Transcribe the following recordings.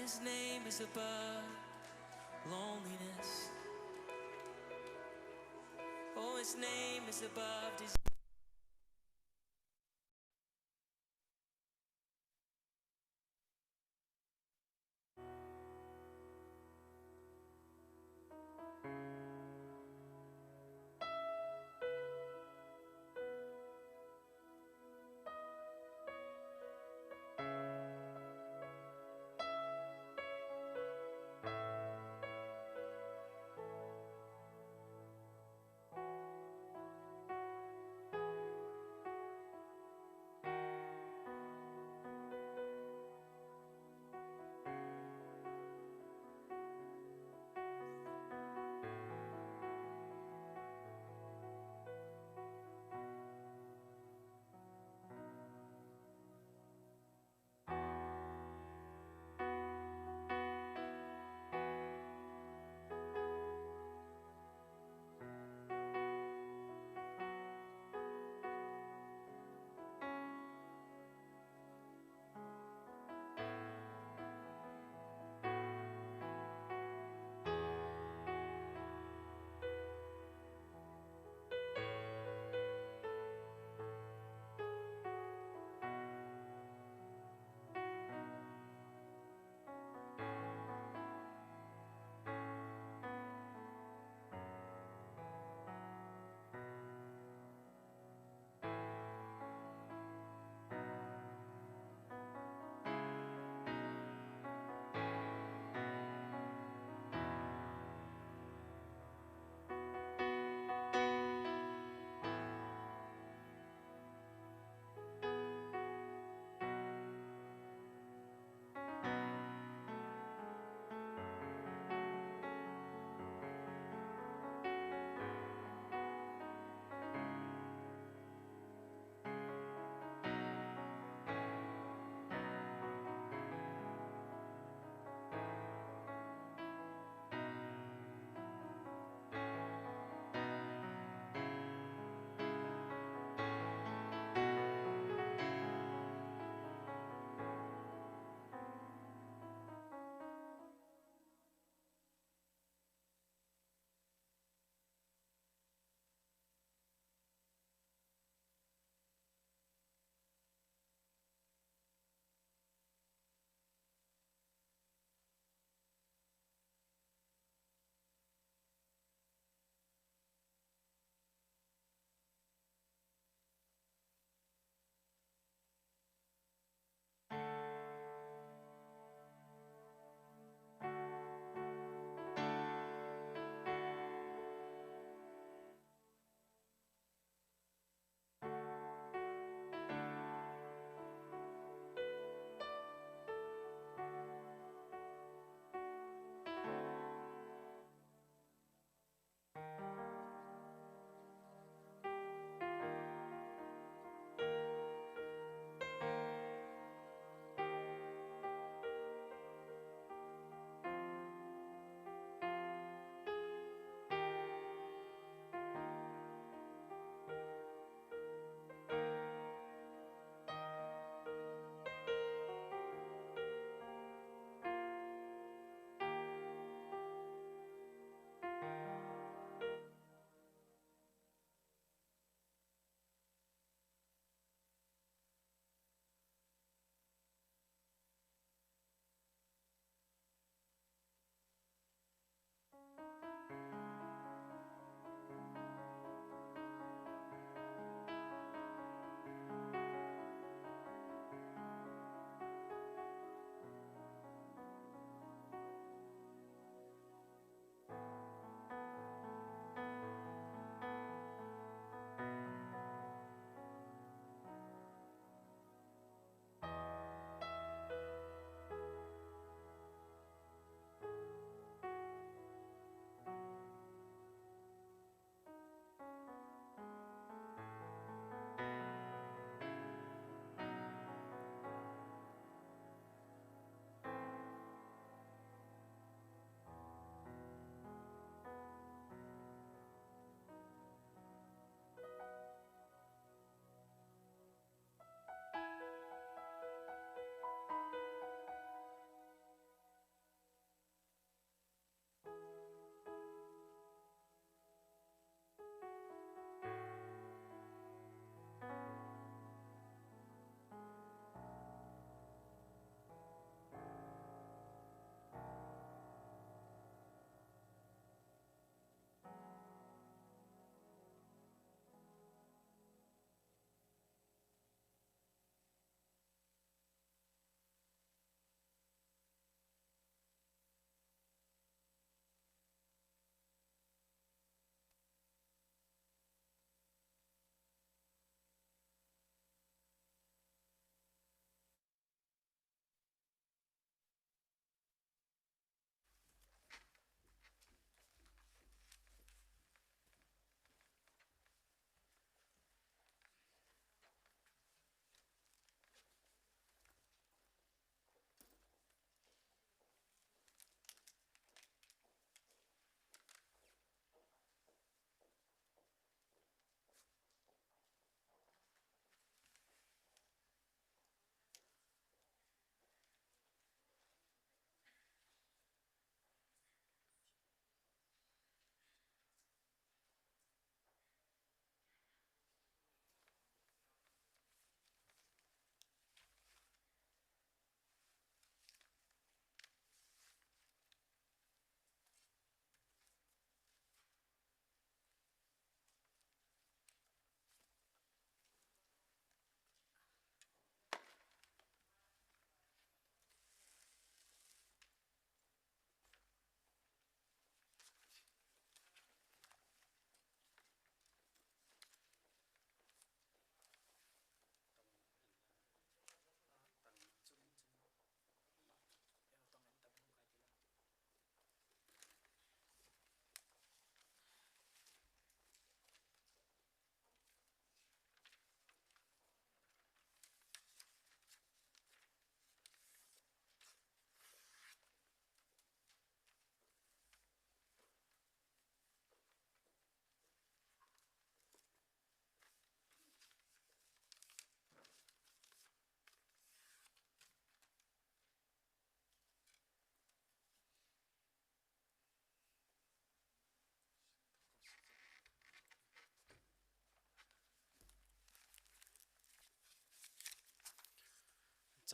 His name is above loneliness. Oh, his name is above disease.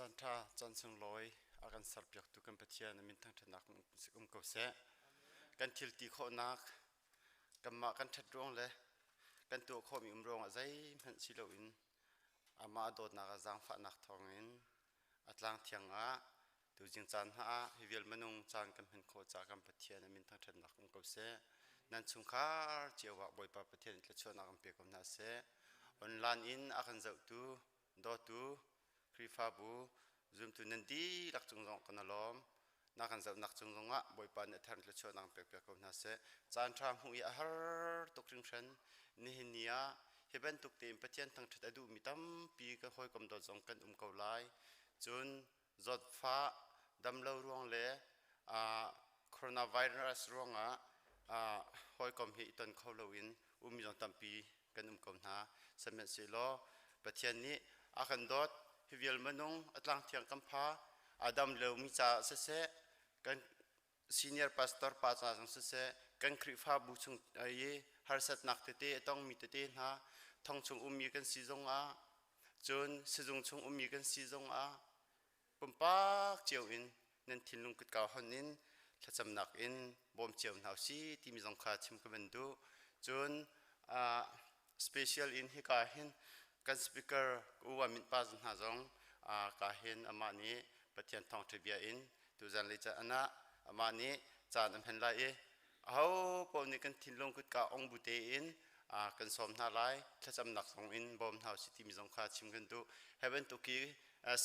Caan ṭha, caan sunglawi a kan serpiaktu kan Pathian a min thangṭhatnak um ko seh. Kan thil ti khawhnak, kanmah kan ṭhat ruang le kan tuah khawhmi um ruangah zeihmanh si loin amah a dawtnak a zaangfahnak thawngin a tlang thiang ah tuzing caan hna ah hi vial minung caan kan hman khawh caah kan Pathian a min thangṭhatnak um ko seh. Nan chungkhar cio ah Bawipa Pathian thluachuahnak an pe ko hna seh. Online in a kan zohtu, dawtu, Khrihfabu, zumtu nan dihlak cung zong kan i lawm. Na kan zohnak cung zongah Bawipa nih a thar thluachuahnak an pek piak ko hna seh. Caan ṭha hmuh i a har tuk hringhran. Nihin ni ah hi bantuk tein Pathian thangṭhat a duhmi tampi ka hawikom dawt zong kan um ko lai. Cun zawtfah, damlo ruang le coronavirus ruangah hawikom hi i ton kho loin ummi zong tampi kan um ko hna. Sihmanhsehlaw Pathian nih a kan dawt. Hi vial minung a tlang thiang kan pha. A dam lomi caah siseh, kan senior pastor pa ca zong siseh, kan Khrihfabu chung i harsatnak tete a tongmi tete hna thong chung ummi kan si zongah cun sizung chung ummi kan si zongah pumpak cio in nan thinlung kutka hon in thlacamnak in bawm cio hna usih timi zong kha chim ka van duh. Cun special in hika hin kan speaker Uwa Mint pa hna zong ka hin amah nih Pathian thawngṭha bia in tuzan lei caan ah amah nih caan a hman lai i aho paoh nih kan thinlung kutka ong bu tein kan sawm hna lai thlacamnak zong in bawm hna usih timi zong kha chim kan duh. Hi bantuk hi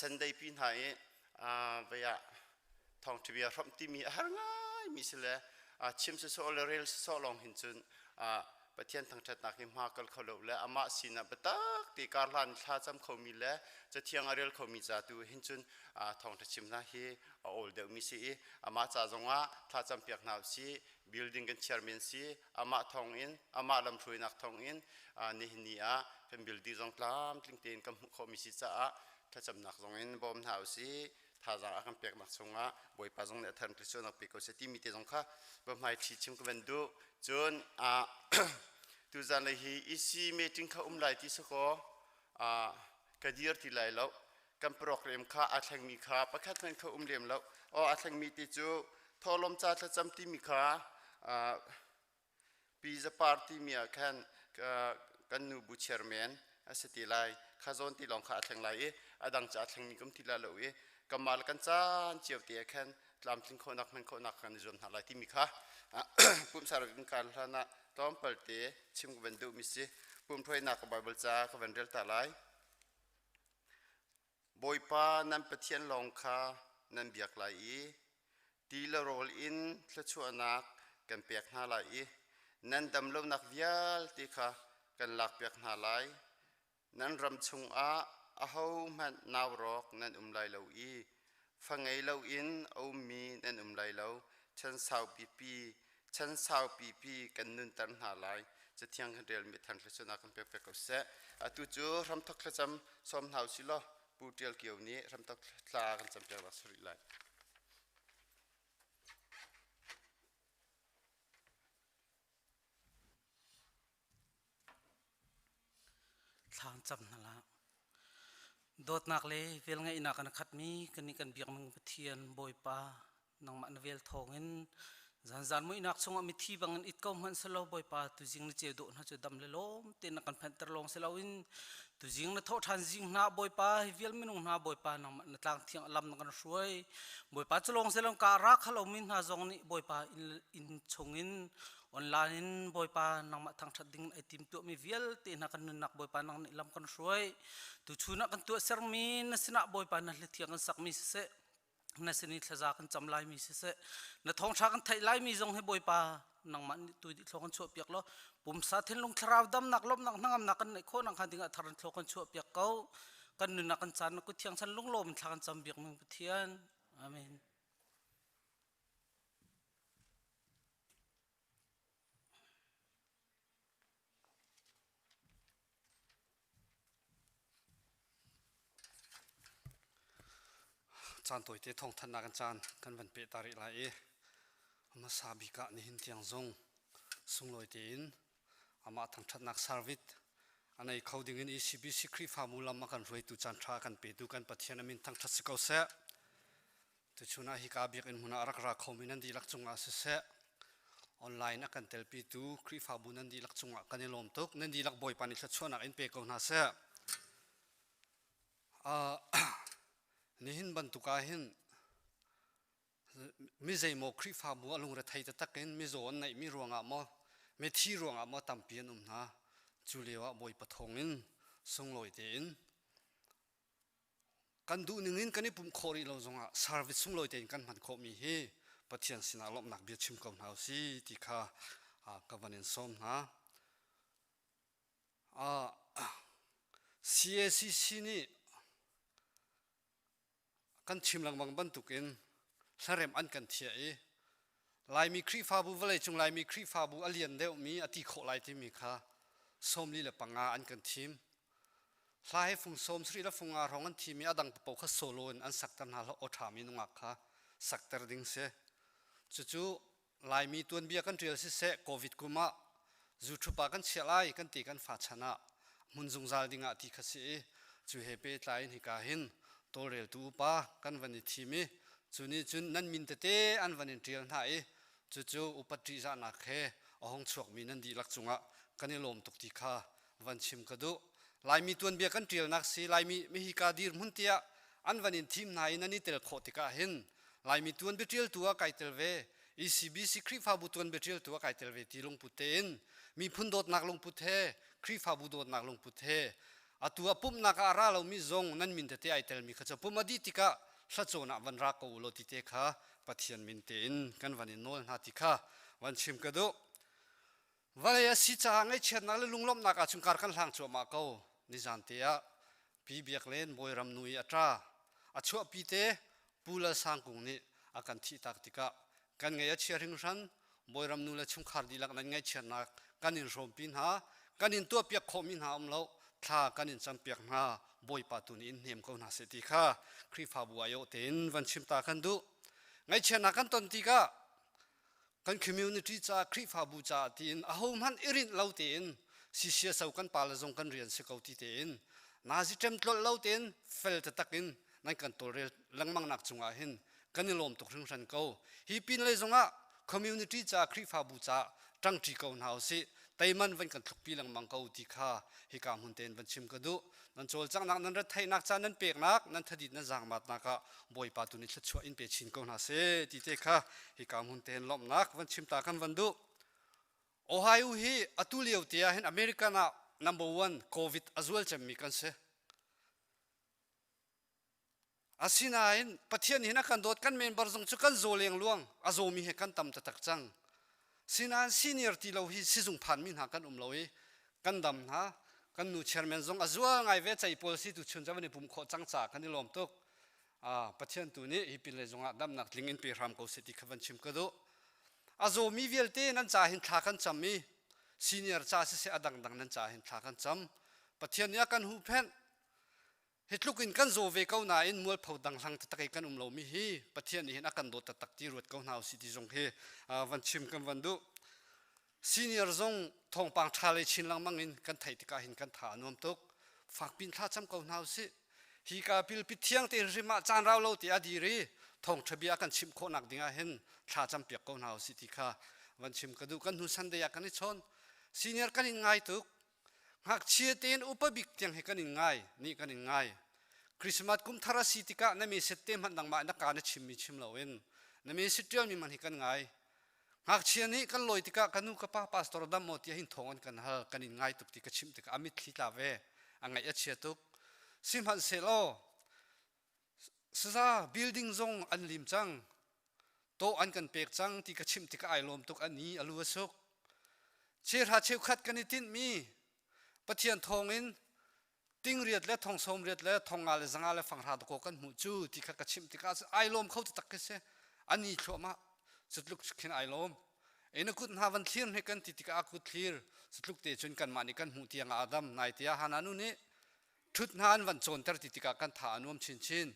Sunday pi hna i vei ah thawngṭha bia hrawmh timi a har ngaimi si le chim sawsawh le rel sawsawh lawng hin cun Pathian thangṭhatnak hi hma kal kho lo le amah sinah biatak ti karhlan thla cam khomi le cathiang a rel khomi ca tu hin cun thawngṭha chim hna hi a awl deuhmi si i amah ca zongah thla campiak hna usih building kan chairman si amah thawngin amah lamhruainak thawngin nihin ni ah kan building zong tlamtling tein kan hmuh khawhmi si caah thlacamnak zong in bawm hna usih thazaang a kan peknak chungah Bawipa zong nih a thar thluachuahnak pe ko seh timi te zong kha hmai thli chim ka van duh cun tuzan lei hi EC meeting kha um lai ti sakaw ka dir ti lai lo kan program kha aa thlengmi kha pakhat hmanh kha um lem lo aw aa thlengmi ti cu thawhlawm ca thlacam timi kha Pi Za Par timi ah khan kan nu bu chairman a si ti lai kha zawn ti lawng kha a thleng lai i a dang cu a thlengmi ka um ti lai lo i kanmah le kan caan cio te ah khan tlamtlin khawhnak hman khawhnak kan i zuam hna lai timi kha pumsa rak in kar hlan ah tlawmpal te chim ka van duhmi si pumhruainak ka Bible ca ka van rel ta lai. Bawipa nan Pathian lawng kha nan biak lai i ti le rawl in thluachuahnak kan pek hna lai i nan dam lonak vialte kha kan lakpiak hna lai. Nan ram chungah ahohmanh naurawk nan um lai lo i fa ngei loin a ummi nan um lai lo. Chan saupipi chan saupipi kan nunter hna lai. Cathiang kan relmi than thluachuahnak kan pek pek ko seh. Atu cu hramthok thlacam sawm hna usih law Pu Ṭial Kio nih hramthok thla kan campiak la suri lai. Thla cam hna la. Dawtnak le velngeihnak an khatmi kannih kan biakning Pathian Bawipa nangmah na vel thawngin zanzan muihnak chungah mithi bangin it ko hmanh selaw Bawipa tuzing na ceu dawh hna cu dam le lawm tein na kan phanhter lawng si loin tuzing na thawh ṭhan zing hna Bawipa hi vial minung hna Bawipa nangmah na tlang thiang lam na kan hruai Bawipa cu lawng si lo ka ra khalo mi hna zong nih Bawipa inn chungin online in Bawipa nangmah thangṭhat ding ai tim tuahmi vialte hna kan nunnak Bawipa nang nih lam kan hruai tuchun ah kan tuahsermi na sinah Bawipa na hlathiang kan sakmi siseh na sin i thlaza kan cam laimi siseh na thawngṭha kan theih laimi zong hi Bawipa nangmah nih tu dih thlaw kan chuahpiak law pumsa thinlung thlarau damnak lawmhnak hnangamnak kan neih khawh nakhnga dingah thar in thlaw kan chuahpiak ko kan nunnak kan caan na kut thiang chan lunglawm in thla kan cam biak ning Pathian amen Caan tawite thawngthanhnak in caan kan van peh ta rih lai i hmasa bik ah nihin tiang zong sunglawi tein amah thangṭhatnak service. A nei kho ding in ECBC Khrihfabu lam a kan hruaitu caan ṭha kan petu kan Pathian a min thangṭhat si ko seh. Tuchun ah hika biakinn hmun ah rak ra khomi nan dihlak cungah siseh, online a kan telpitu Khrihfabu nan dihlak cungah kan i lawm tuk. Nan dihlak Bawipa nih thluachuahnak in pe ko hna seh. Uh, nihin bantuk ah hin mi zeimaw Khrihfabu a lungrethei taktak in mizaw an neihmi ruangah maw mithi ruangah maw tampi an um hna. Cu lio ah Bawipa thawngin sunglawi tein kan duh ning in kan i pumh khawh rih lo zongah service sunglawi tein kan hman khawhmi hi Pathian sinah lawmhnak bia chim ko hna usih ti kha ka van in sawm hna. CACC nih kan chim lengmang bantukin hlarem an kan thiah i Laimi Khrihfabu vawleicung Laimi Khrihfabu a lian deuhmi a ti khawh lai timi kha 45 an kan thim. Hla he fung sawm sarih le fung nga hrawng an thim i a dang paoh kha solo in an sakter hna hlah aw ṭhami nungak kha sakter ding si. Cucu Laimi tuanbia kan ṭial siseh COVID kum ah zu ṭhup ah kan chiah lai kan ti kan fa chan ah hmun zungzal ding ah ti kha si i cu he pehtlai in hika hin tawlreltu upa kan van i thim i cu nih cun nan min tete an van in ṭial hna i cucu upat ṭihzahnak he a hung chuakmi nan dihlak cungah kan i lawm tuk ti kha van chim ka duh. Laimi tuanbia kan ṭialnak si Laimi mihika dirhmun tiah an van in thim hna i nan i tel khawh tikah hin Laimi tuanbia ṭialtu ah kai tel ve ECBC Khrihfabu tuanbia ṭialtu ah kai tel ve ti lungput tein miphun dawtnak lungput he Khrihfabu dawtnak lungput he atu ah pumhnak ah a ra lomi zong nan min tete ai telmi kha cu pum a dih tikah hlacawn ah van ra ko u law ti te kha Pathian min tein kan van in nawl hna ti kha van chim ka duh. Vawlei a si caah ngaihchiatnak le lunglawmhnak ah cun kar kan hlang cuahmah ko. Nizan te ah Pi Biak Len Bawiram nu i a ṭa a chuahpi te Pu Lal Sang Kung nih a kan thihtak tikah kan ngaih a chia hringhran. Bawiram nu le chungkhar dihlak nan ngaihchiatnak kan in hrawmpi hna, kan in tuahpiak khawhmi hna um lo, thla kan in campiak hna, Bawipa tu nih in hnem ko hna seh ti kha Khrihfabu aiawh tein van chim ta kan duh. Ngaihchiatnak kan ton tikah kan community caah Khrihfabu caah tiin ahohmanh i rinh lo tein CCSO kan pa le zong kan rian si ko ti tein nazi ṭem tlolh lo tein fel taktak in nan kan tawlrel lengmang nak cungah hin kan i lawm tuk hringhran ko. Hi pin lei zongah community caah Khrihfabu caah ṭangṭi ko hna usih teiman van kan thlukpi lengmang ko ti kha hika hmun tein van chim ka duh. Nan cawlcanghnak nan retheihnak ca nan peknak nan thadit nan zaangmatnak ah Bawipa tu nih thluachuah in pe chin ko hna seh ti te kha hika hmun tein lawmhnak van chim ta kan van duh. Ohio hi atu lio te ah hin American ah number one COVID a zual cemmi kan si. Asinain Pathian hin a kan dawt kan member zong cu kan zaw lengluang a zawmi he kan tam taktak cang. Sinain senior ti lo hi sizung phanmi hna kan um lo i kan dam hna. Kan nu chairman zong a zual ngai ve cei pawl si tu chun cu van i pum khawh cang caah kan i lawm tuk. Pathian tu nih hi pin lei zongah damnak tling in pe hram ko seh ti kha van chim ka duh. A zawmi vialte nan ca hin thla kan cam i senior ca siseh a dangdang nan ca hin thla kan cam. Pathian nih a kan huhphenh. Hi tluk in kan zaw ve ko nain mualpho danghlang taktak i kan um lomi hi Pathian nih hin a kan dawt taktak ti ruat ko hna usih ti zong hi van chim kan van duh. Senior zong thawngpang ṭha lei chin lengmang in kan theih tikah hin kan tha a nuam tuk. Fakpin thla cam ko hna usih. Hi ka pilpi thiang tein hrim ah caan rau lo ti a dir i thawngṭha bia kan chimh khawhnak ding ah hin thla cam piak ko hna usih ti kha van chim ka duh. Kan hnu Sunday ah kan i chawn. Senior kan in ngai tuk. Ngakchia tein upa bik tiang hi kan in ngai, nih kan in ngai. Christmas kum thar a si tikah na message te hmanh nangmah na ka na chimmi chim loin na message ṭialmi man hi kan ngai. Ngakchia nih kan lawi tikah ka nu ka pa pastor dam maw tiah hin thawng an kan hal, kan in ngai tuk ti ka chimh tikah a mitthli tla ve, a ngaih a chia tuk. Sihmanhsehlaw saza building zong an lim cang, tawh an kan pek cang ti ka chimh tikah ai lawm tuk a ni a lu a suk. Chehra cheukhat kan i tinhmi Pathian thawngin tingriat le thong sawmriat le thong nga le zanga le fanghra dakaw kan hmuh cu ti kha ka chimh tikah ai lawm kho taktak khi si. A ni thluahmah cutluk khin ai lawm. Ina kut hna van thlir hme kan ti tikah a kut thlir cutluk te cun kanmah nih kan hmuh tiang ah Adam nai tiah Hana nu nih ṭhut hna an van cawnter ti tikah kan tha a nuam chinchin.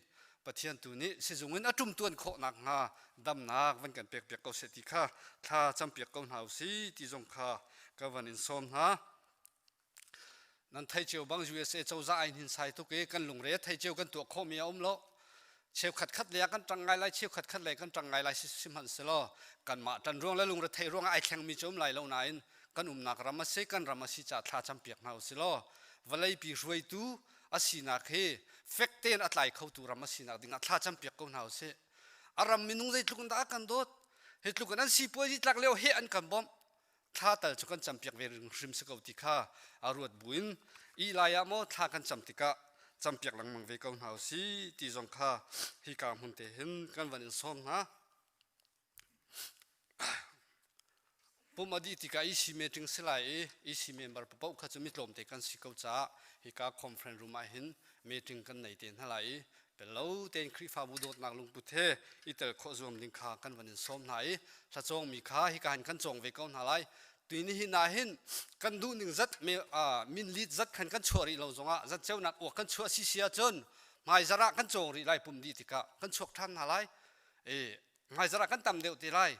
Pathian tu nih sizung in a ṭumtuan khawh nakhnga damnak van kan pekpiak ko seh ti kha thla campiak ko hna usih ti zong kha ka van in sawm hna. Nan thei cio bang USA cozah ai hnin sai tuk i kan lungre thei cio kan tuah khawhmi a um lo. Cheukhat khat le ah kan ṭang ngai lai, cheukhat khat le kan ṭang ngai lai si sihmanhsehlaw kanmah ṭan ruang le lungre theih ruangah ai thlengmi cu um lai lo nain kan umnak ram a si, kan ram a si caah thla campiak hna usih law vawleipi hruaitu a sinak hi fek tein a tlai khotu ram a sinak dingah thla campiak ko hna usih. A ram minung zeitluk in dah a kan dawt, hi tluk in an sipuazi tlak lio he an kan bawmh, thla tal cu kan campiak ve hrim si ko ti kha a ruat buin i lai ah maw thla kan cam tikah campiak lengmang ve ko hna usih ti zong kha hika hmun te hin kan van in sawm hna. Pum a dih tikah EC meeting si lai i EC member paoh kha cu mi tlawmte kan si ko caah hika conference room ah hin meeting kan nei te hna lai i Pello tein Khrihfabu dawtnak lungput he i tel khawh zuam ding kha kan van in sawm hna i hlacawngmi kha hika hin kan cawng ve ko hna lai. Tui nihin ah hin kan duh ning zat min lit zat khan kan chuah rih lo zongah zat ceunak uak kan chuah si si ahcun hmaizarh ah kan cawng rih lai pum dih tikah kan chuak ṭhan hna lai. E hmaizarh ah kan tam deuh te lai.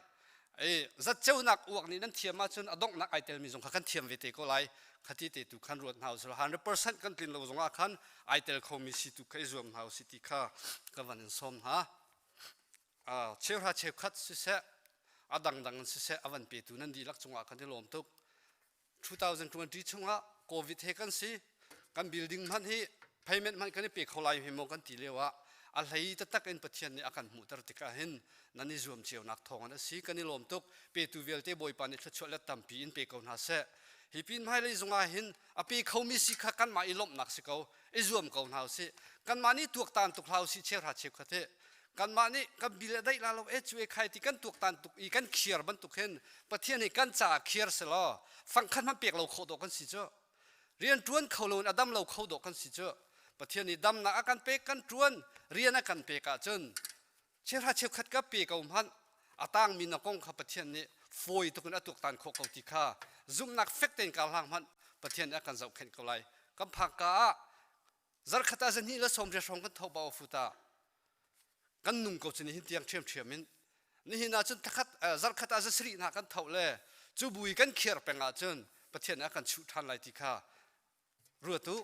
E zat ceunak uak nih nan thiam ahcun a donghnak ai telmi zong kha kan thiam ve te ko lai. Khati te tu khan ruat hna usih 100% kan tlin lo zongah khan ai tel khomi si tu kha i zuam hna usih ti kha ka van in sawm hna. Cheuhra cheukhat siseh a dangdang in siseh a van petu nan dihlak cungah kan i lawm tuk. 2020 chungah COVID he kan si kan building hmanh hi payment hmanh kan i pe kho lai hi maw kan ti lio ah a hlei taktak in Pathian nih a kan hmuhter tikah hin nan i zuam cionak thawng in a si kan i lawm tuk petu vialte Bawipa nih thluachuah let tampi in pe ko hna seh hi pin hmailei zungah hin a pe khomi si kha kanmah i lawmhnak si ko i zuam ko hna usih kanmah nih tuaktan tuk hlah usih cheuhra cheukhat hi kanmah nih kan bil a daih la lo e cu e khai ti kan tuaktan tuk i kan khiar bantuk hin Pathian hi kan caah khiar selaw fangkhat hmanh pek lo khawh dawh kan si cu rian ṭuan kho lo in a dam lo kho dawh kan si cu Pathian nih damnak a kan pek kan ṭuan rian a kan pek ahcun cheuhra cheukhat ka pe ko hmanh a tangmi na kong kha Pathian nih fawi tuk in a tuaktan khawh ko ti kha zumhnak fek tein kar hlang hmanh Pathian nih a kan zohkhenh ko lai kan phak ka ah zarkhat ah zahnih le 80 hrawng kan tho ba futa kan nung ko cu nihin tiang ṭhiamṭhiam in nihin ah cun thakhat zarkhat ah zasarih hna kan tho le cu bui kan khiar peng ahcun Pathian nih a kan chuh ṭhan lai ti kha ruat u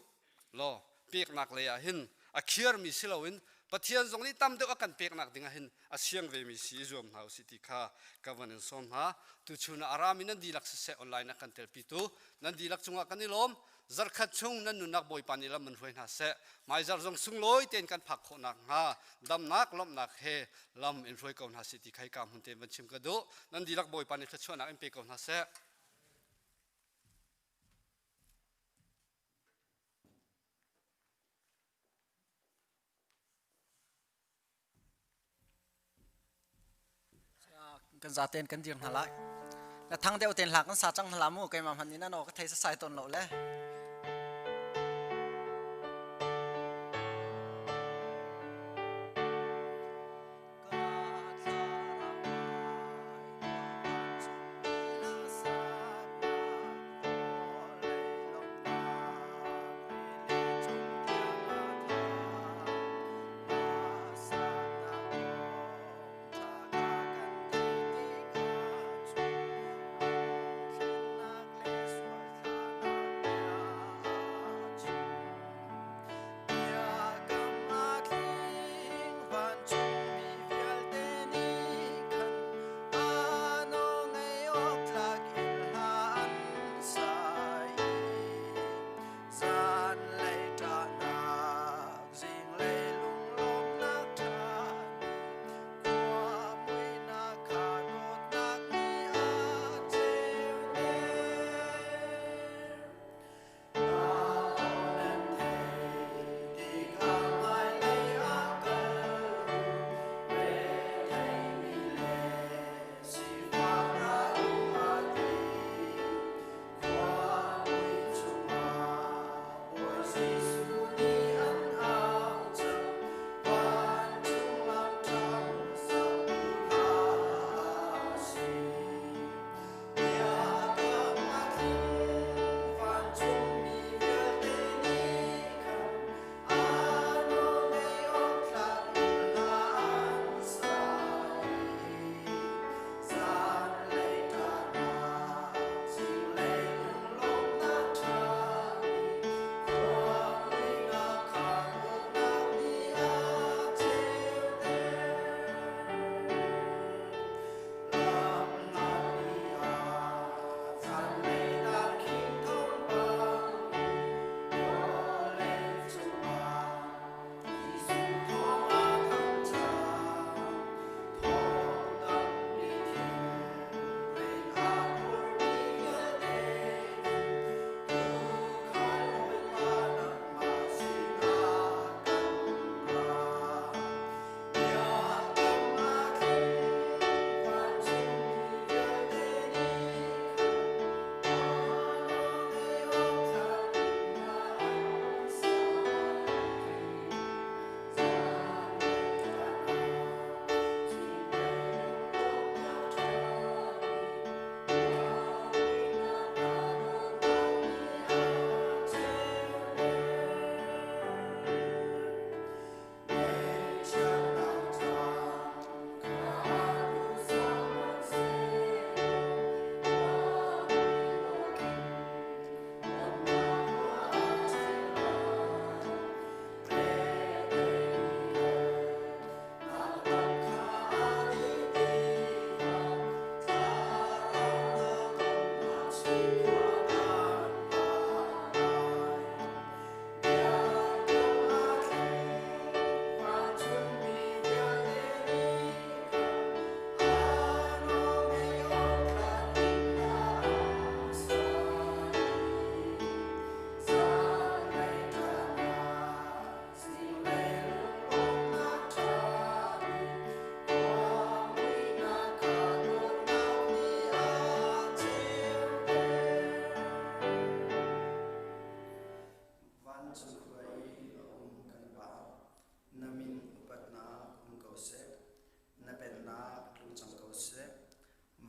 law peknak lei ah hin a khiarmi si loin Pathian zong nih tam deuh a kan peknak ding ah hin a siang vemi si i zuam hna usih ti kha ka van in sawm hna tuchun ah a rami nan dihlak siseh online a kan telpitu nan dihlak cungah kan i lawm zarkhat chung nan nunnak Bawipa nih lam in hruai hna seh hmaizarh zong sunglawi tein kan phak khawh nakhnga damnak lawmhnak he lam in hruai ko hna seh ti kha hika hmun tein van chim ka duh nan dihlak Bawipa nih thluachuahnak in pe ko hna seh. Kan zaten kan dir hna lai. Na thang deuh ten hla kan sa cang hna la mu keimah hmanh nih na ka thei sasai tawn lo le.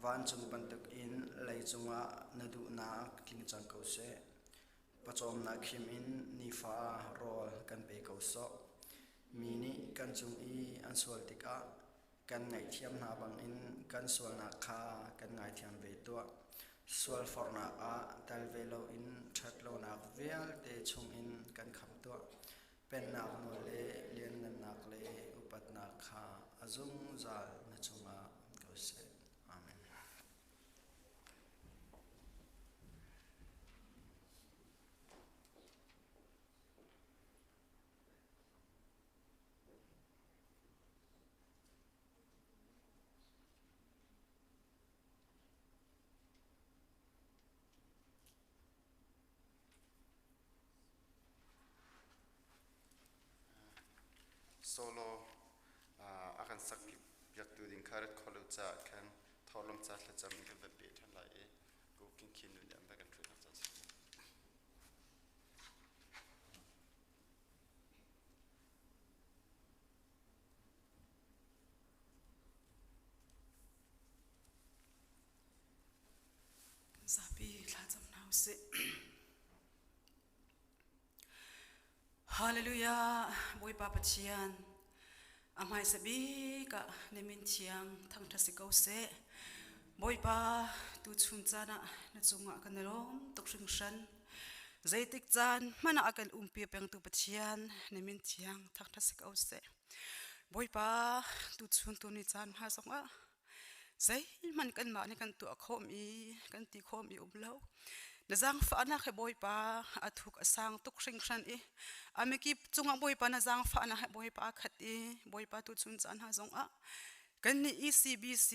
Vancung bantukin leicung ah na duhnak tling cang ko seh. Pawcawmnak khim in nifa rawl kan pe ko sawh. Mi nih kan cung i an sual tikah kan ngaihthiam hna bangin kan sualnak kha kan ngaithiam ve tuah. Sualforhnak ah tel ve loin ṭhatlonak vialte chungin kan khamh tuah. Pennak nawl le lianngannak le upatnak kha a zungzal na cungah um ko seh. Amen. Solo a kan sak piaktu ding kha rat khawh lo caah khan thawhlawm ca thlacam in kan van peh ṭhan lai i ko king khin nu nih an va kan ṭhut nak ca Zapi thlacam hna usih. Hallelujah Bawipa Pathian a hmaisa bik ah na min thiang thangṭhat si ko seh. Bawipa tuchun caan ah na cungah kan i lawm tuk hringhran. Zeitik caan hmanh ah a kan umpi pengtu Pathian na min thiang thangṭhat si ko seh. Bawipa tuchun tuni caan hna zongah Zeihmanh kanmah nih kan tuah khawhmi, kan ti khawhmi um lo. Na zaangfahnak he Bawipa a thuk a sang tuk hringhran i a mikip cungah Bawipa na zaangfahnak he Bawipa a khat i Bawipa tu chun caan hna zongah kannih ECBC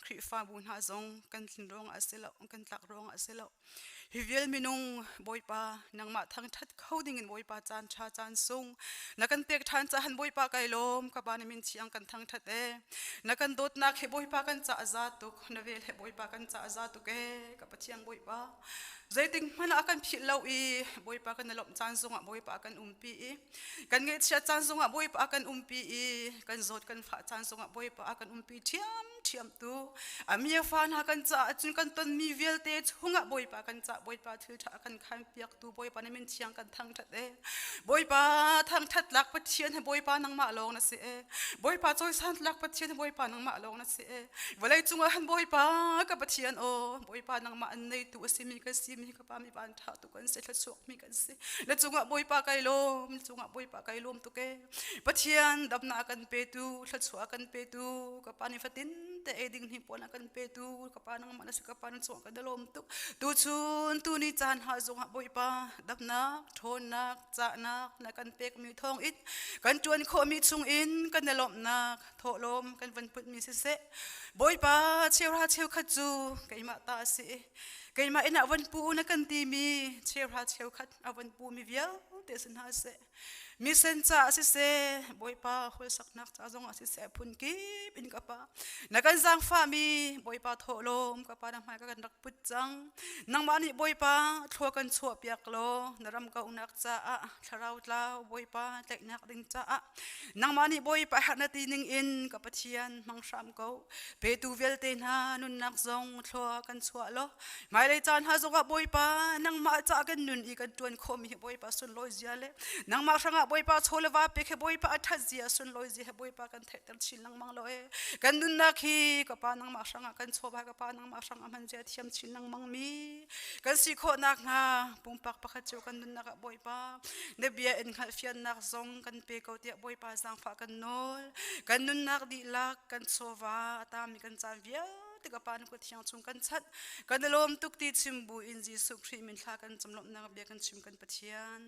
Khrihfabu hna zong kan tlin ruangah a si lo, kan tlak ruangah a si lo. Hi vial minung Bawipa nangmah thangṭhat kho dingin Bawipa caan ṭha caan sung na kan pek ṭhan cahan Bawipa kai lawm ka pa na min thiang kan thangṭhat e na kan dawtnak he Bawipa kan ca a za tuk na vel he Bawipa kan ca a za tuk e ka Pathian Bawipa zeiting hmanh ah kan philh lo i Bawipa kan i lawmh caan zongah Bawipa kan umpi i kan ngaihchiat caan zongah Bawipa a kan umpi i kan zawt kan fah caan zongah Bawipa a kan umpi ṭhiam ṭhiam tu a mi a fa hna kan caah cun kan tonmi vialte chungah Bawipa kan cah Bawipa thil ṭha kan khan piaktu Bawipa na min thiang kan thangṭhat e Bawipa thangṭhat lak Pathian he Bawipa nangmah lawng na si e Bawipa cawisan lak Pathian he Bawipa nangmah lawng na si e vawlei cungah han Bawipa ka Pathian aw Bawipa nangmah an neitu a simi kan simi ka pa mi van ṭha tu kan si thluachuak mi kan si na cungah Bawipa kai lawm na cungah Bawipa kai lawm tuk e Pathian damnak kan petu thluachuah kan petu ka pa ni fatin te ei ding hni puan kan petu ka pa nangmah na si ka pa na cungah kan lawm tuk tu chun tu ni caan ha zongah Bawipa damnak ṭhawnnak cahnak na kan pek mi thawng in kan ṭuan khawh mi chung in kan i lawmhnak thawhlawm kan van put mi siseh Bawipa cheuhra cheukhat cu keimah ta a si keimah inn ah van pu na kan timi cheuhra cheukhat a van pu mi vialte si hna seh misen ca siseh Bawipa holsaknak ca zong ah siseh phun kip in ka pa na kan zaangfahmi Bawipa thawhlawm ka pa na hmai ka kan rak put cang nangmah nih Bawipa thlua kan chuah piak law na ram kauhnak caah thlarau tlau Bawipa tlaihnak ding caah nangmah nih Bawipa herh na ti ning in ka Pathian hmang hram ko petu vialte hna nunnak zong thlua kan chuah law hmailei caan hna zongah Bawipa nangmah ca kan nun i kan ṭuan khawhmi hi Bawipa sunlawi zia le nangmah hrangah Bawipa chaw le va pek he Bawipa a ṭhat zia sunlawi zia he Bawipa kan theihter chin lengmang lo e kan nunnak hi ka pa nangmah hrangah kan chaw va ka pa nangmah hrangah hman zia thiam chin lengmang mi kan si khawh nakhnga pumpak pakhat cio kan nunnak ah Bawipa na bia in hngalhfiannak zong kan pe ko tiah Bawipa zaangfah kan nawl kan nunnak dihlak kan chawva a tami kan caan vialte ka pa na kut thiang chung kan chanh kan i lawm tuk ti chim bu in Jesuh Khrih min thla kan cam lawmhnak bia kan chim kan Pathian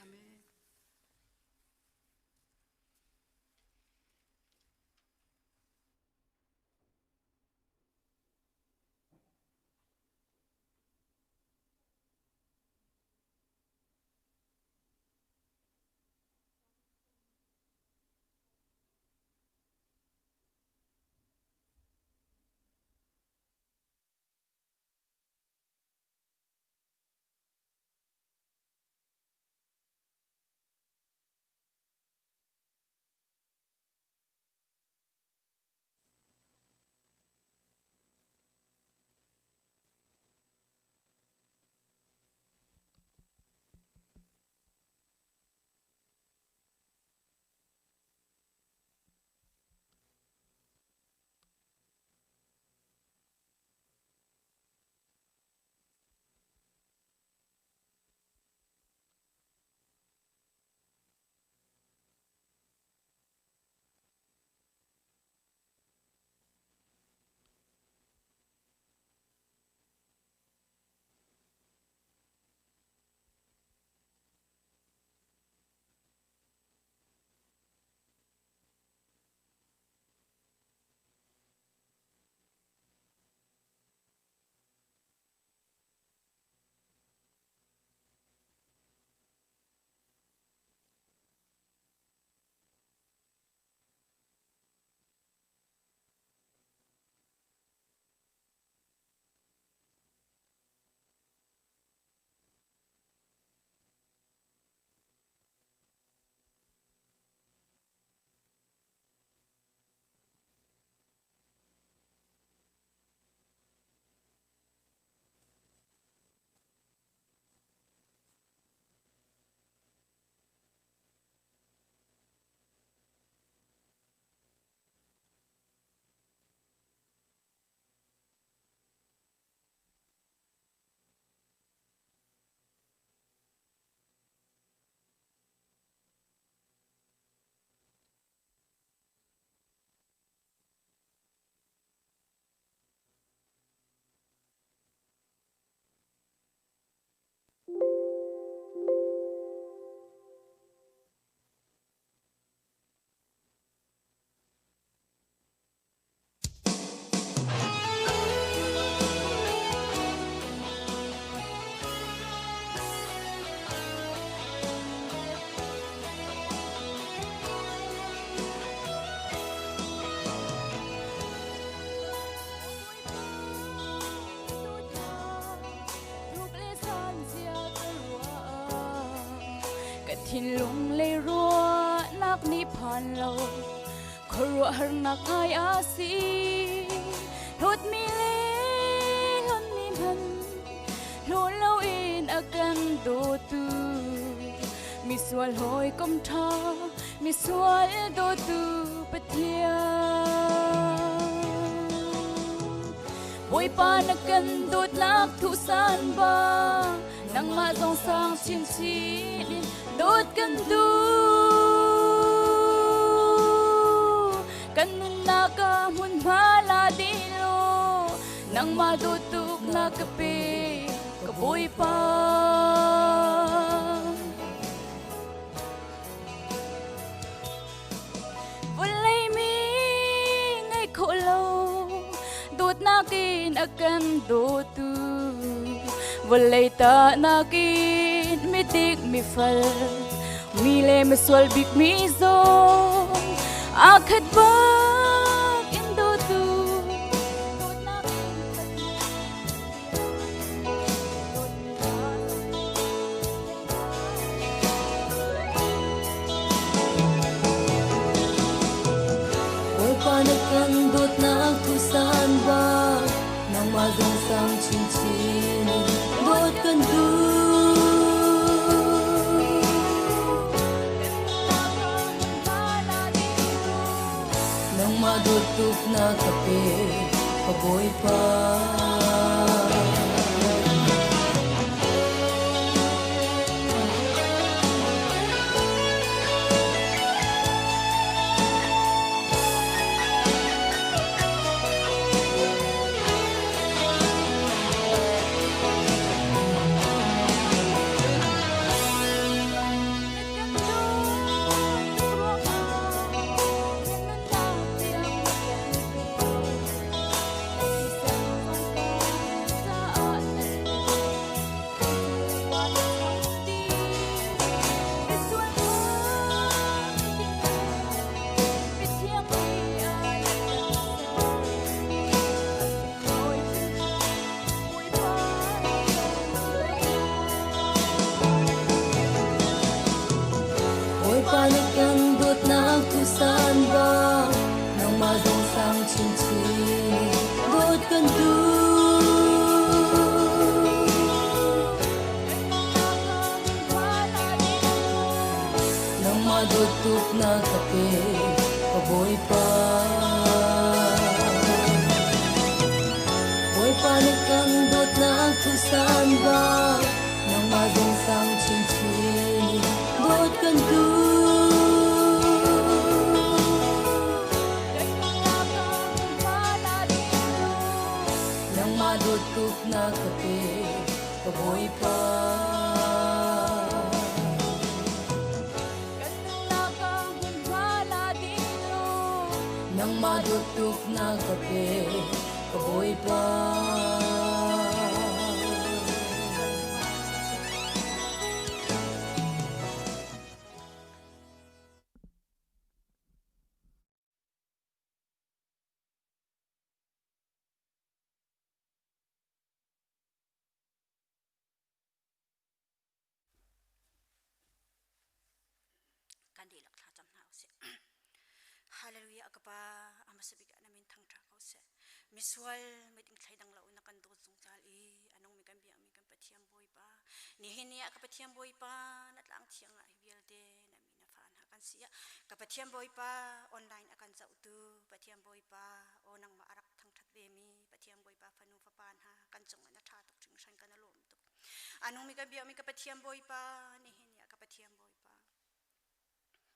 amen. Thinlung lei ruahnak nih phan lo khuaruahharnak ngai a si. Hlawtmi le hlonmi hmanh hlaw loin a kan dawtu misual hawikom ṭha misual dawtu Pathian. Bawipa na kan dawtnak thuhsan ba nangmah zong sang chinchin in dawt kan duh. Kan nunnak ah hmunhma la dih law nangmah dawt tuk na ka pe ka Bawipa. Vawlei mi ngei khawh lo dawtnak in a kan dawtu vawlei tahnak in midik mifal mi le misual bik mi zong aa khat bak in dawtu dawtnak in Bawipa na kan dawtnak thusan bang nangmah zong sang chinchin in dawt kan duh. Nangmah dawt tuk na ka pe ka Bawipa. Bawipa na kan dawtnak tusan bang nangmah zong sang chinchin dawt kan duh. Nangmah dawt tuk na ka pe ka Bawipa. Bawipa na kan dawtnak tusan bang nangmah zong sang chinchin dawt kan duh. Nangmah dawt tuk na ka pe ka Bawipa. Nangmah dawt tuk na ka pe ka Bawipa. Kan dihlak thlacam hna usih. Hallelujah ka pa amasabik na min thangtha ko seh. Misual miding thlei dang lo na kan dawt zungzal i anung mi kan biak mi kan Pathian Bawipa. Nihin ni ah ka Pathian Bawipa na tlang thiang ah hi vialte na mi na fa hna kan si ah ka Pathian Bawipa online a kan zohtu Pathian Bawipa o nangmah a rak thangthat ve mi Pathian Bawipa fanu fapa hna kan cungah na tha tuk hringhran kan a lawm tuk. Anung mi kan biak mi ka Pathian Bawipa nihin ni ah ka Pathian Bawipa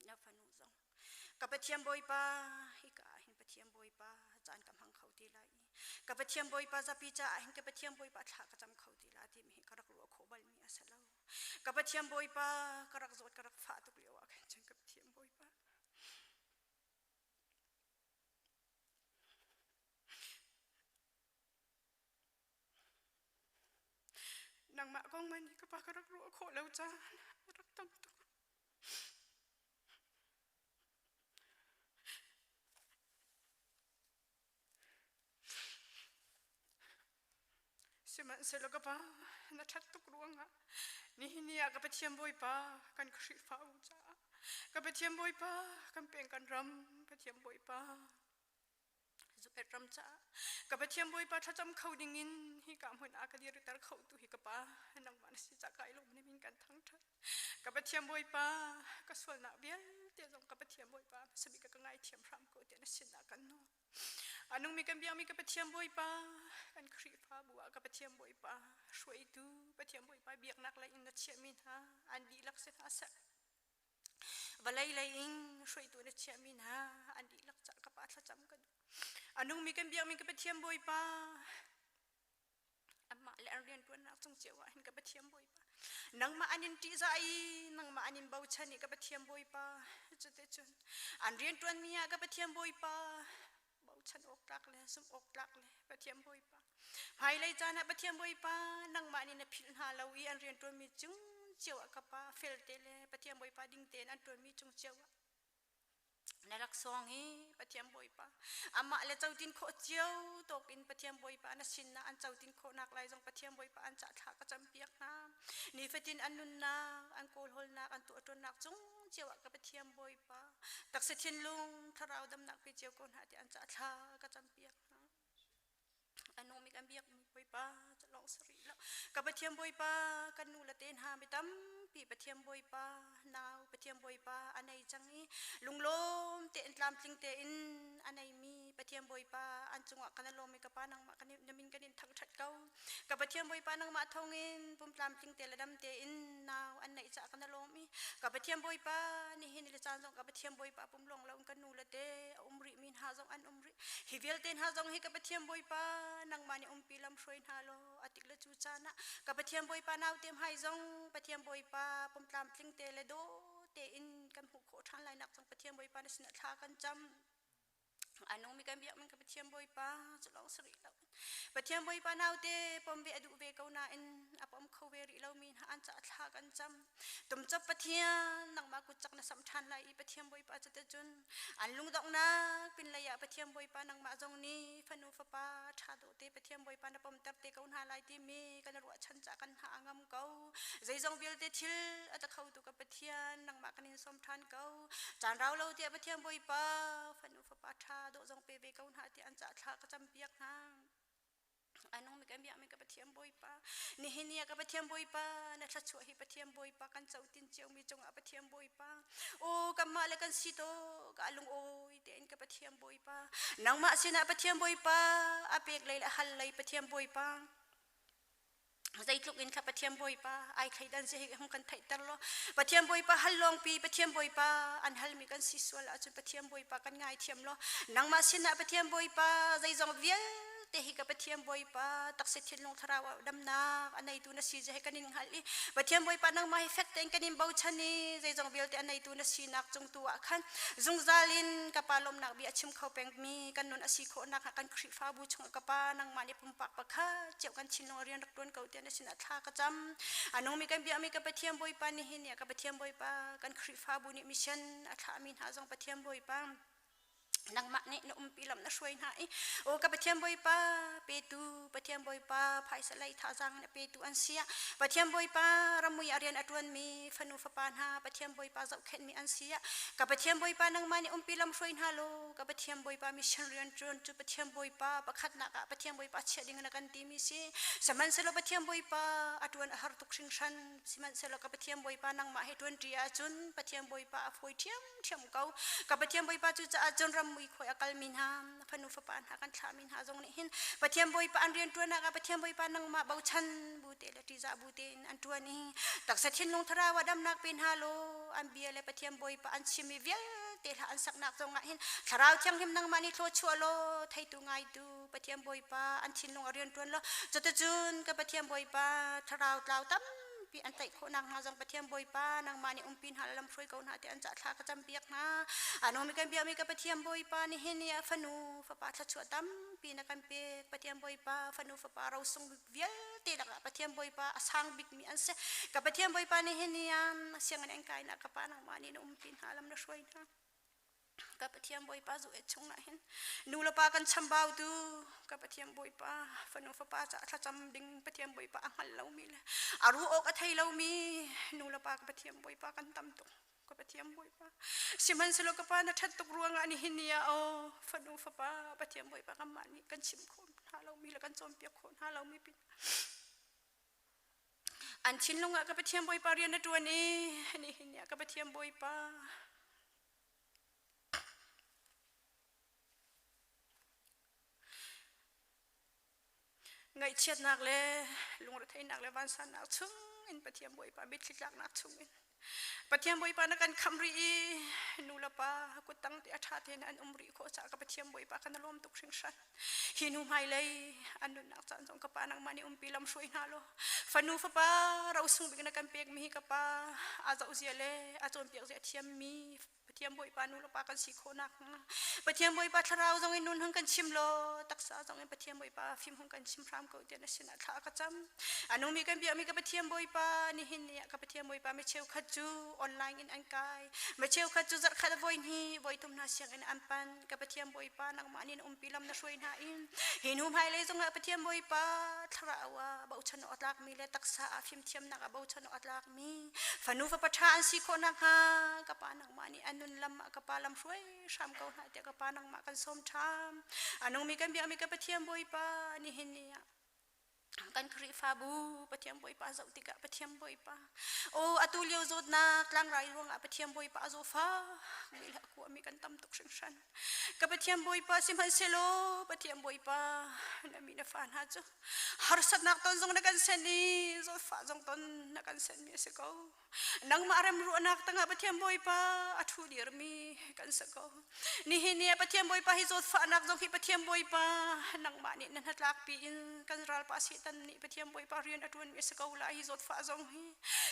na fanu zong ka Pathian Bawipa hika ah hin Pathian Bawipa caan ka hmang kho ti lai i ka Pathian Bawipa zapi caah hin ka Pathian Bawipa thla ka cam kho ti la timi hi ka rak ruah khawh balmi a si lo. Ka Pathian Bawipa ka rak zawt ka rak fah tuk lio ah khan cun ka Pathian Bawipa nangmah kong man hi ka pa ka rak ruah khawh lo caan a rak tam tuk. Sihmanhsehlaw ka pa, na ṭhat tuk ruangah nihin ni ah ka Pathian Bawipa kan Khrihfabu caah ka Pathian Bawipa kan peng kan ram Pathian Bawipa Zuet ram caah ka Pathian Bawipa thlacam kho dingin hika hmun ah ka dirter kho tu hi ka pa nangmah na si cah kai lawm ni min kan thangṭhat. Ka Pathian Bawipa ka sualnak vialte zong ka Pathian Bawipa hmasabik ka ngaithiam hram ko tiah na sinah kan nawl. A nungmi kan biakmi ka Pathian Bawipa, kan Khrihfabu ah ka Pathian Bawipa, hruaitu Pathian Bawipa biaknak lei in na chiahmi hna an dihlak si hna seh. Vawlei lei in hruaitu na chiahmi hna an dihlak cah ka pa thlacam ka duh. A nungmi kan biakmi ka Pathian Bawipa, Amah le an rianṭuannak cung cio ah hin ka Pathian Bawipa, nangmah an in ṭihzah i nangmah an in bochan i ka Pathian Bawipa, cuticun an rianṭuanmi ah ka Pathian Bawipa, bochan awk tlak le zumh awk tlak le Pathian Bawipa, hmailei caan ah Pathian Bawipa, nangmah nih na philh hna lo i an rianṭuanmi cung cio ah ka Pa felte le Pathian Bawipa ding tein an ṭuanmi cung cio ah Na laksawng hi Pathian Bawipa amah le cotin khawh cio tawk in Pathian Bawipa na sinah an cotin khawhnak lai zong Pathian Bawipa an cah thla ka campiak hna. Nifatin an nunnak, an kawlhawlnak, an tuahṭuannak cung cio ah ka Pathian Bawipa taksa thinlung thlarau damnak pe cio ko hna ti an cah thla ka campiak hna. A nungmi kan biakmi Bawipa cu lawng si rih lo. Ka Pathian Bawipa, kan nu le te hna mi tampi Pathian Bawipa, nau Pathian Bawipa a nei cang i lunglawm tein tlamtling tein a neimi Pathian Bawipa an cungah kan i lawm i ka Pa nangmah kan na min kan in thangṭhat ko. Ka Pathian Bawipa nangmah thawngin pum tlamtling te le dam tein nau an neih caah kan i lawm i ka Pathian Bawipa nihin le caan zong ka Pathian Bawipa pum lawng lo in kan nu le te a um rih mi hna zong an um rih. Hi vialte hna zong hi ka Pathian Bawipa nangmah nih umpi lam hruai hna law a tik le cu caan ah ka Pathian Bawipa naute hmai zong Pathian Bawipa pumtlamtling te le daw tein kan hmuh khawh ṭhan lai nak zong Pathian Bawipa na sinah thla kan cam. A nungmi kan biakmi ka Pathian Bawipa cu lawng si rih lo. Pathian Bawipa naute pom ve a duh ve ko nain a pom kho ve rih lomi hna an caah thla kan cam. Tumcop Pathian nangmah kut cak na sam ṭhan lai i Pathian Bawipa cuticun an lungdonghnak pinlei ah Pathian Bawipa nangmah zong nih fanu fapa ṭha dawh te Pathian Bawipa na pomter te ko hna lai timi kan ruahchan caah kan hna a ngam ko. Zeizong vialte thil a ta khotu ka Pathian nangmah kan in sawm ṭhan ko. Caan rau lo tiah Pathian Bawipa fanu fapa ṭha dawh zong pe ve ko hna tiah an caah thla ka campiak hna. A nungmi kan biakmi ka Pathian Bawipa, nihin ni ah ka Pathian Bawipa, na thluachuah hi Pathian Bawipa kan cotin ciomi cungah Pathian Bawipa, o kanmah le kan si to ka lungawi tein ka Pathian Bawipa, nangmah sinah Pathian Bawipa, a pek lei le a hal lei Pathian Bawipa, zeitluk in kha Pathian Bawipa ai thleidan si hi hung kan theihter law Pathian Bawipa hal lawngpi Pathian Bawipa an halmi kan si sual ahcun Pathian Bawipa kan ngaithiam law nangmah sinah Pathian Bawipa zeizong vialte hi ka Pathian Bawipa taksa thinlung thlarau ah damnak a neitu na si je kan in hngalh i Pathian Bawipa nangmah hi fek tein kan in bochan i zeizong vialte a neitu na sinak cung tu ah khan zungzal in ka pa lawmnak bia a chim kho pengmi kan nun a si khawh nakhnga kan Khrihfabu chung ka pa nangmah nih pumpak pakhat cio kan thinlung rian rak tuan ko tiah na sinah thla ka cam. A nungmi kan biakmi ka Pathian Bawipa nihin ni ah ka Pathian Bawipa kan Khrihfabu nih mission a thlahmi hna zong Pathian Bawipa nangmah nih na umpi lam na hruai hna i o ka Pathian Bawipa petu Pathian Bawipa phaisa lei thazaang in a petu an si ah Pathian Bawipa ramui a rian a tuanmi fanu fapa hna Pathian Bawipa zohkhenhmi an si ah ka Pathian Bawipa nangmah nih umpi lam hruai hna law ka Pathian Bawipa mission rian ṭuan cu Pathian Bawipa pakhatnak ah Pathian Bawipa chiah ding na kan timi si. Sihmanhsehlaw Pathian Bawipa a ṭuan a har tuk hringhran. Sihmanhsehlaw ka Pathian Bawipa nangmah he ṭuan ṭi ahcun Pathian Bawipa a fawi ṭhiamṭhiam ko. Ka Pathian Bawipa cu caah cun ram mui khuai a kalmi hna fanu fapa hna kan thlahmi hna zong nih hin Pathian Bawipa an rian ṭuannak ah Pathian Bawipa nangmah bochan bu te le ṭihzah bu tein an ṭuan i taksa thinlung thlarau ah damnak pe hna law an bia le Pathian Bawipa an chimmi vialte hla an saknak zongah hin Thlarau Thianghlim nangmah nih thluachuah law theitu ngaitu Pathian Bawipa an thinlung a rian ṭuan law cuticun ka Pathian Bawipa thlarau tlau tampi an tlaih khawh nakhnga zong Pathian Bawipa nangmah nih umpi hna lam hruai ko hna tiah an cah thla ka campiak hna. Anomi kan biakmi ka Pathian Bawipa nihin ni ah fanu fapa thluachuah tampi na kan pek. Pathian Bawipa fanu fapa rosung vialte lakah Pathian Bawipa a sang bikmi an si. Ka Pathian Bawipa nihin ni ah sianginn an kainak ka pa nangmah nih na umpi hna lam na hruai hna. Ka Pathian Bawipa zu et chung ah hin nu le pa kan chambau tu ka Pathian Bawipa fanu fapa ca thlacam ding Pathian Bawipa a hngal lomi le a ru awk a thei lomi nu le pa ka Pathian Bawipa kan tam tuk ka Pathian Bawipa sihmanhsehlaw ka pa na ṭhat tuk ruangah nihin ni ah aw fanu fapa Pathian Bawipa kanmah nih kan chim khawh hna lomi le kan cawnpiak khawh hna lomi pin an thinlung ah ka Pathian Bawipa rian na ṭuan i nihin ni ah ka Pathian Bawipa Ngaihchiatnak le lungretheihnak le vansannak chung in Pathian Bawipa mitthli tlaknak chung in Pathian Bawipa na kan khamh rih i nu le pa kuttang te a ṭha tein an um rih khawh caah ka Pathian Bawipa kan lawm tuk hringhran. Hi hnu hmailei an nunnak caan zong ka pa nangmah nih umpi lam hruai hna law fanu fapa rosung bik na kan pekmi hi ka pa a zoh zia le a cawnpiak zia thiammi Pathian Bawipa nu le pa kan si khawh nakhnga Pathian Bawipa thlarau zong in nun hung kan chim law taksa zong in Pathian Bawipa fim hung kan chim hram ko tiah na sinah thla ka cam. A nungmi kan biakmi ka Pathian Bawipa nihin ni ah ka Pathian Bawipa mi cheukhat cu online in an kai mi cheukhat cu zarhkhat voi hnih voi thum hna sianginn an pan ka Pathian Bawipa nangmah nih na umpi lam na hruai hna in hi hnu hmailei zongah Pathian Bawipa thlarau ah bochan awk a tlakmi le taksa ah fimthiamnak ah bochan awk a tlak mi fanu fapa ṭha an si khawh nakhnga ka pa nangmah nih an nun lam ah ka pa lam hruai hram ko hna tiah ka pa nangmah kan sawm ṭham. A nungmi kan biakmi ka Pathian Bawipa nihin ni ah kan Khrihfabu Pathian Bawipa zoh tikah Pathian Bawipa o atu lio zawtnak tlangrai ruangah Pathian Bawipa a zawfa mi le a kuami kan tam tuk hringhran. Ka Pathian Bawipa sihmanhsehlaw Pathian Bawipa na mi na fa hna cu harsatnak ton zong na kan sen i zawtfah zong ton na kan senmi a si ko. Nangmah remruahnak tangah Pathian Bawipa a ṭhu dirmi kan si ko. Nihin ni ah Pathian Bawipa hi zawtfahnak zong hi Pathian Bawipa nangmah nih na hnatlakpi in kan ralpa Satan nih Pathian Bawipa rian a ṭuanmi a si ko lai hi zawtfah zong hi.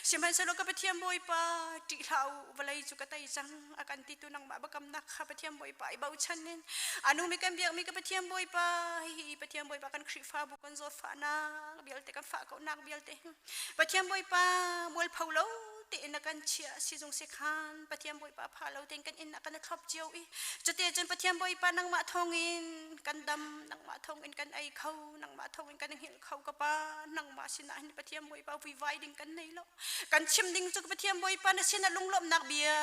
Sihmanhsehlaw ka Pathian Bawipa ṭih hlah u vawlei cu ka tei cang a kan titu nangmah biakamnak kha Pathian Bawipa i bochan in a nungmi kan biakmi ka Pathian Bawipa hihi Pathian Bawipa kan Khrihfabu kan zawtfahnak vialte kan fah konak vialte Pathian Bawipa mualpho lo tein na kan chiah sizung sikhan Pathian Bawipa pha lo tein kan inn ah kan thlop cio i cute cun Pathian Bawipa nangmah thawngin kan dam nangmah thawngin kan ei kho nangmah thawngin kan hngilh kho ka pa nangmah sinah hin Pathian Bawipa vuivai ding kan nei lo kan chim ding cu ka Pathian Bawipa na sinah lunglawmhnak bia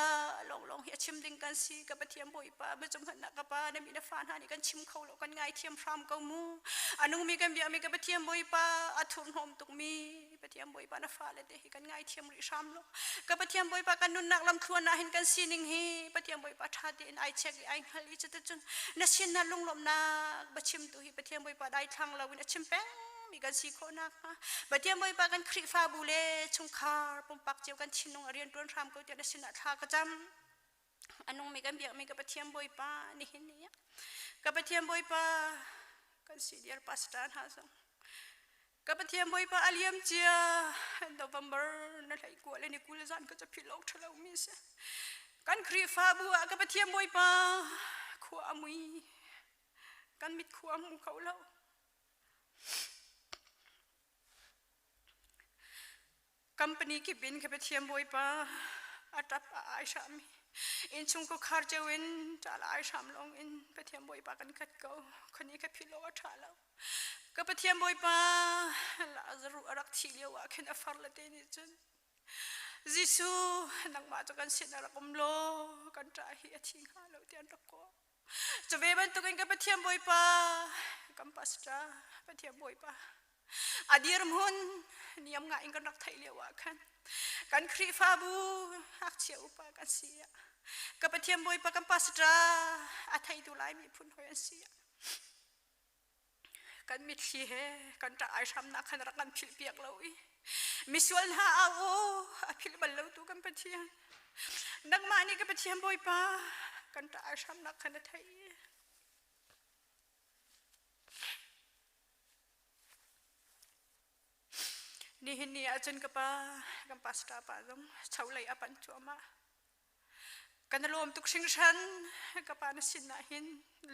lawnglawng hi a chim ding kan si ka Pathian Bawipa macung hmanhnak ka pa na mi na fa hna nih kan chim kho lo kan ngaithiam hram ko mu a nungmi kan biakmi ka Pathian Bawipa a thurhnawm tukmi Pathian Bawipa na fale te hi kan ngaithiam rih hram lo ka Pathian Bawipa kan nunnak lamthluan ah hin kan sining hi Pathian Bawipa ṭha tein ai check i ai hngal i cuticun na sin na lunglawmhnak va chimtu hi Pathian Bawipa daithlang loin a chim peng mi kan si khawh nakhnga Pathian Bawipa kan Khrihfabu le chungkhar pumpak cio kan thinlung a rian ṭuan hram ko tiah na sinah thla ka cam. A nungmi kan biakmi ka Pathian Bawipa nihin ni ah ka Pathian Bawipa kan si diar pastor hna zong ka Pathian Bawipa a liam cia November na hlei kua le ni 20 zan ka caphil awk ṭhalo mi si kan Khrihfabu ah ka Pathian Bawipa khua a mui kan mit khua a hmu kho lo Company kip in ka Pathian Bawipa a ṭap a ai hram i innchung khuakhar cio in ṭal ai hram lawng in Pathian Bawipa kan khat ko. Khani ka philh awk a ṭha lo. Ka Pathian Bawipa Lazaruh a rak thih lio ah khin a far le te nih cun Jesuh nangmah cu kan sin ah rak um law kan ṭah hi a thi hnga lo tiah an rak kawh. Cu ve bantukin ka Pathian Bawipa, kan pastor Pathian Bawipa, a dirhmun niam ngai in kan rak theih lio ah khan kan Khrihfabu ngakchia upa kan si ah ka Pathian Bawipa kan pastor a theitu Lai miphun hoi an si ah kan mitthli he kan ṭah ai hramnak khan rak kan philh piak lo i misual hna au u a philh bal lo tu kan Pathian nangmah nih ka Pathian Bawipa kan ṭah ai hramnak khan a theih. Nihin ni ahcun ka pa kan pastor pa zong cholei a panh cuahmah. Kan i lawm tuk hringhran. Ka pa na sin ah hin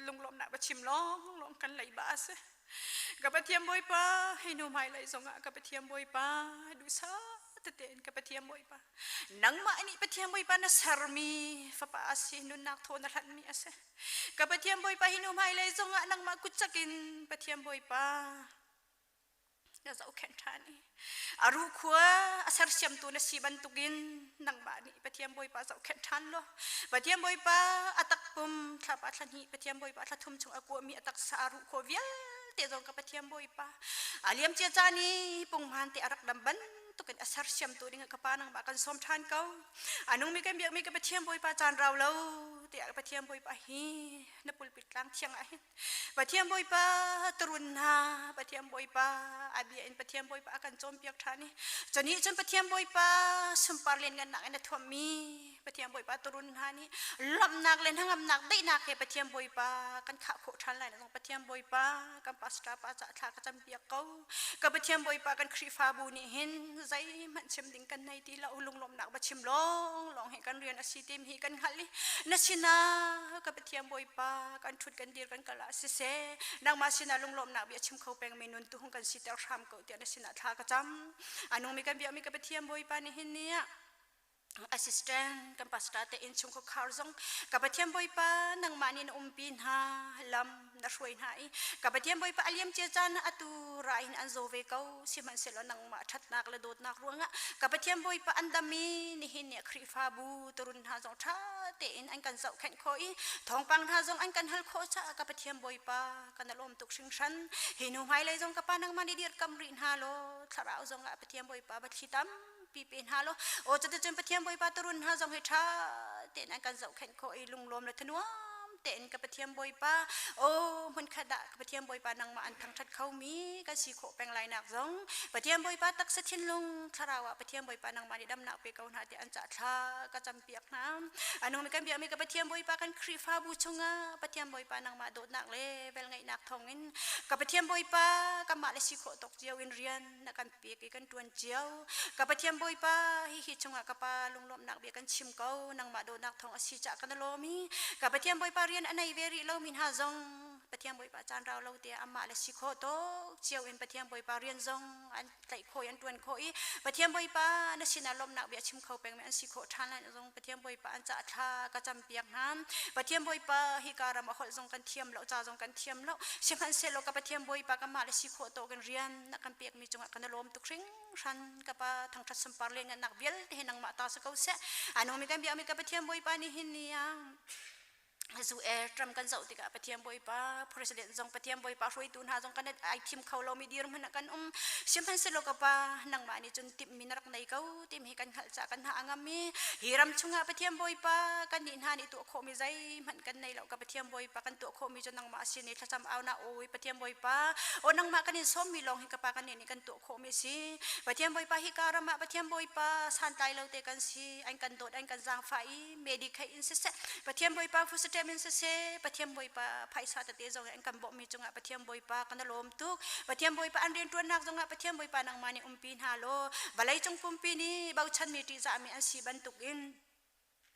lunglawmhnak va chim lawnglawng kan lei ba a si. Ka Pathian Bawipa, hi hnu hmailei zongah ka Pathian Bawipa duhsah. tete in ka Pathian Bawipa nangmah nih Pathian Bawipa na sermi fapa a si nunnak thaw na hlanhmi a si ka Pathian Bawipa hi nu hmailei zongah nangmah kutcak in Pathian Bawipa na zohkhenh ṭhan i a ruhkhua a sersiamtu na si bantukin nangmah nih Pathian Bawipa zohkhenh ṭhan law Pathian Bawipa a takpum thlapa thla hnih Pathian Bawipa thla thum chung a kuahmi a taksa a ruhkhua vialte zong ka Pathian Bawipa a liamcia caan i punghman te a rak dam bantukin a sersiamtu ding ka pa nangmah kan sawm ṭhan ko a nungmi kan biakmi ka Pathian Bawipa caan rau lo tiah ka Pathian Bawipa hi na pulpit tlang thiang ah hin Pathian Bawipa turun hna Pathian Bawipa a bia in Pathian Bawipa a kan cawnpiak ṭhan i cuni cun Pathian Bawipa sunpar lianngannak in a thuammi Pathian Bawipa turun hna nih lawmhnak le hnangamnak daihnak he Pathian Bawipa kan khah khawh ṭhan lai na Pathian Bawipa kan pastor pa ca thla ka campiak ko ka Pathian Bawipa kan Khrihfabu nih hin zeihmanh chim ding kan nei ti lo lunglawmhnak va chim lawng lawng hi kan rian a si tim hi kan hngalh i na sinah ka Pathian Bawipa kan ṭhut kan dir kan kal ah siseh nangmah sinah lunglawmhnak bia chim kho pengmi nun tu hung kan siter hram ko tiah na sinah thla ka cam a nungmi kan biakmi ka Pathian Bawipa nih hin ni ah assistant kan pastor te inn chung khar zong ka Pathian Bawipa nangmah nih na umpi hna lam na hruai hna i ka Pathian Bawipa a liam cia caan atu ra in an zaw ve ko sihmanhsehlaw nangmah ṭhatnak le dawtnak ruangah ka Pathian Bawipa an dam i nihin ni Khrihfabu turun hna zong ṭha tein an kan zohkhenh khawh i thawngpang hna zong an kan hal khawh caah ka Pathian Bawipa kan i lawm tuk hringhran hi nu hmailei zong ka pa nangmah nih dirkam rih hna law thlarau zong ah Pathian Bawipa va thli tampi pe hna law aw cuticun Pathian Bawipa turun hna zong hi ṭha tein an kan zohkhenh khawh i lunglawm le thanuam tein ka Pathian Bawipa aw hmunkhat ah ka Pathian Bawipa nangmah an thangṭhat khomi kan si khawh peng lai nak zong Pathian Bawipa taksa thinlung thlarau ah Pathian Bawipa nangmah nih damnak pe ko hna tiah an cah thla ka campiak hna anung mi kan biakmi ka Pathian Bawipa kan Khrihfabu chungah Pathian Bawipa nangmah dawtnak le velngeihnak thawngin ka Pathian Bawipa kanmah le si khawh tawk cio in rian na kan pek i kan ṭuan cio ka Pathian Bawipa hihi chungah ka pa lunglawmhnak bia kan chim ko nangmah dawtnak thawng a si caah kan lawm i ka Pathian Bawipa rian a nei ve rih lomi hna zong Pathian Bawipa caan rau lo te amah le si khawh tawk cio in Pathian Bawipa rian zong an tlaih khawh i an ṭuan khawh i Pathian Bawipa na sinah lawmhnak bia chim kho pengmi an si khawh ṭhan lai zong Pathian Bawipa an cah thla ka campiak hna Pathian Bawipa hi ka ram a holh zong kan thiam lo ca zong kan thiam lo sihmanhsehlaw ka Pathian Bawipa kanmah le si khawh tawk in rian na kan pekmi cungah kan i lawm tuk hringhran ka pa thangṭhat sunpar le ngannak vialte hi nangmah ta si ko seh anungmi kan biakmi ka Pathian Bawipa nih hin ni ah zu e Trump kan zoh tikah Pathian Bawipa president zong Pathian Bawipa hruaitu hna zong kan ai thim kho lomi dirhmun ah kan um sihmanhsehlaw ka pa nangmah nih cun timhmi na rak nei ko timi hi kan hngalh caah kan hna a ngam i hi ram chungah Pathian Bawipa kan nih hna nih tuah khawhmi zeihmanh kan nei lo ka Pathian Bawipa kan tuah khawhmi cu nangmah sin i thlacam au na awi Pathian Bawipa aw nangmah kan in sawmmi lawng hi ka pa kan nih nih kan tuah khawhmi si Pathian Bawipa hi ka ram ah Pathian Bawipa santlai lo te kan si an kan dawt an kan zaangfah i medicaid in siseh Pathian Bawipa fusitem in siseh Pathian Bawipa phaisa tete zong an kan bawmhmi cungah Pathian Bawipa kan lawm tuk Pathian Bawipa an rianṭuannak zongah Pathian Bawipa nangmah nih umpi hna law vawlei cung pumpi nih bochanmi ṭihzahmi an si bantukin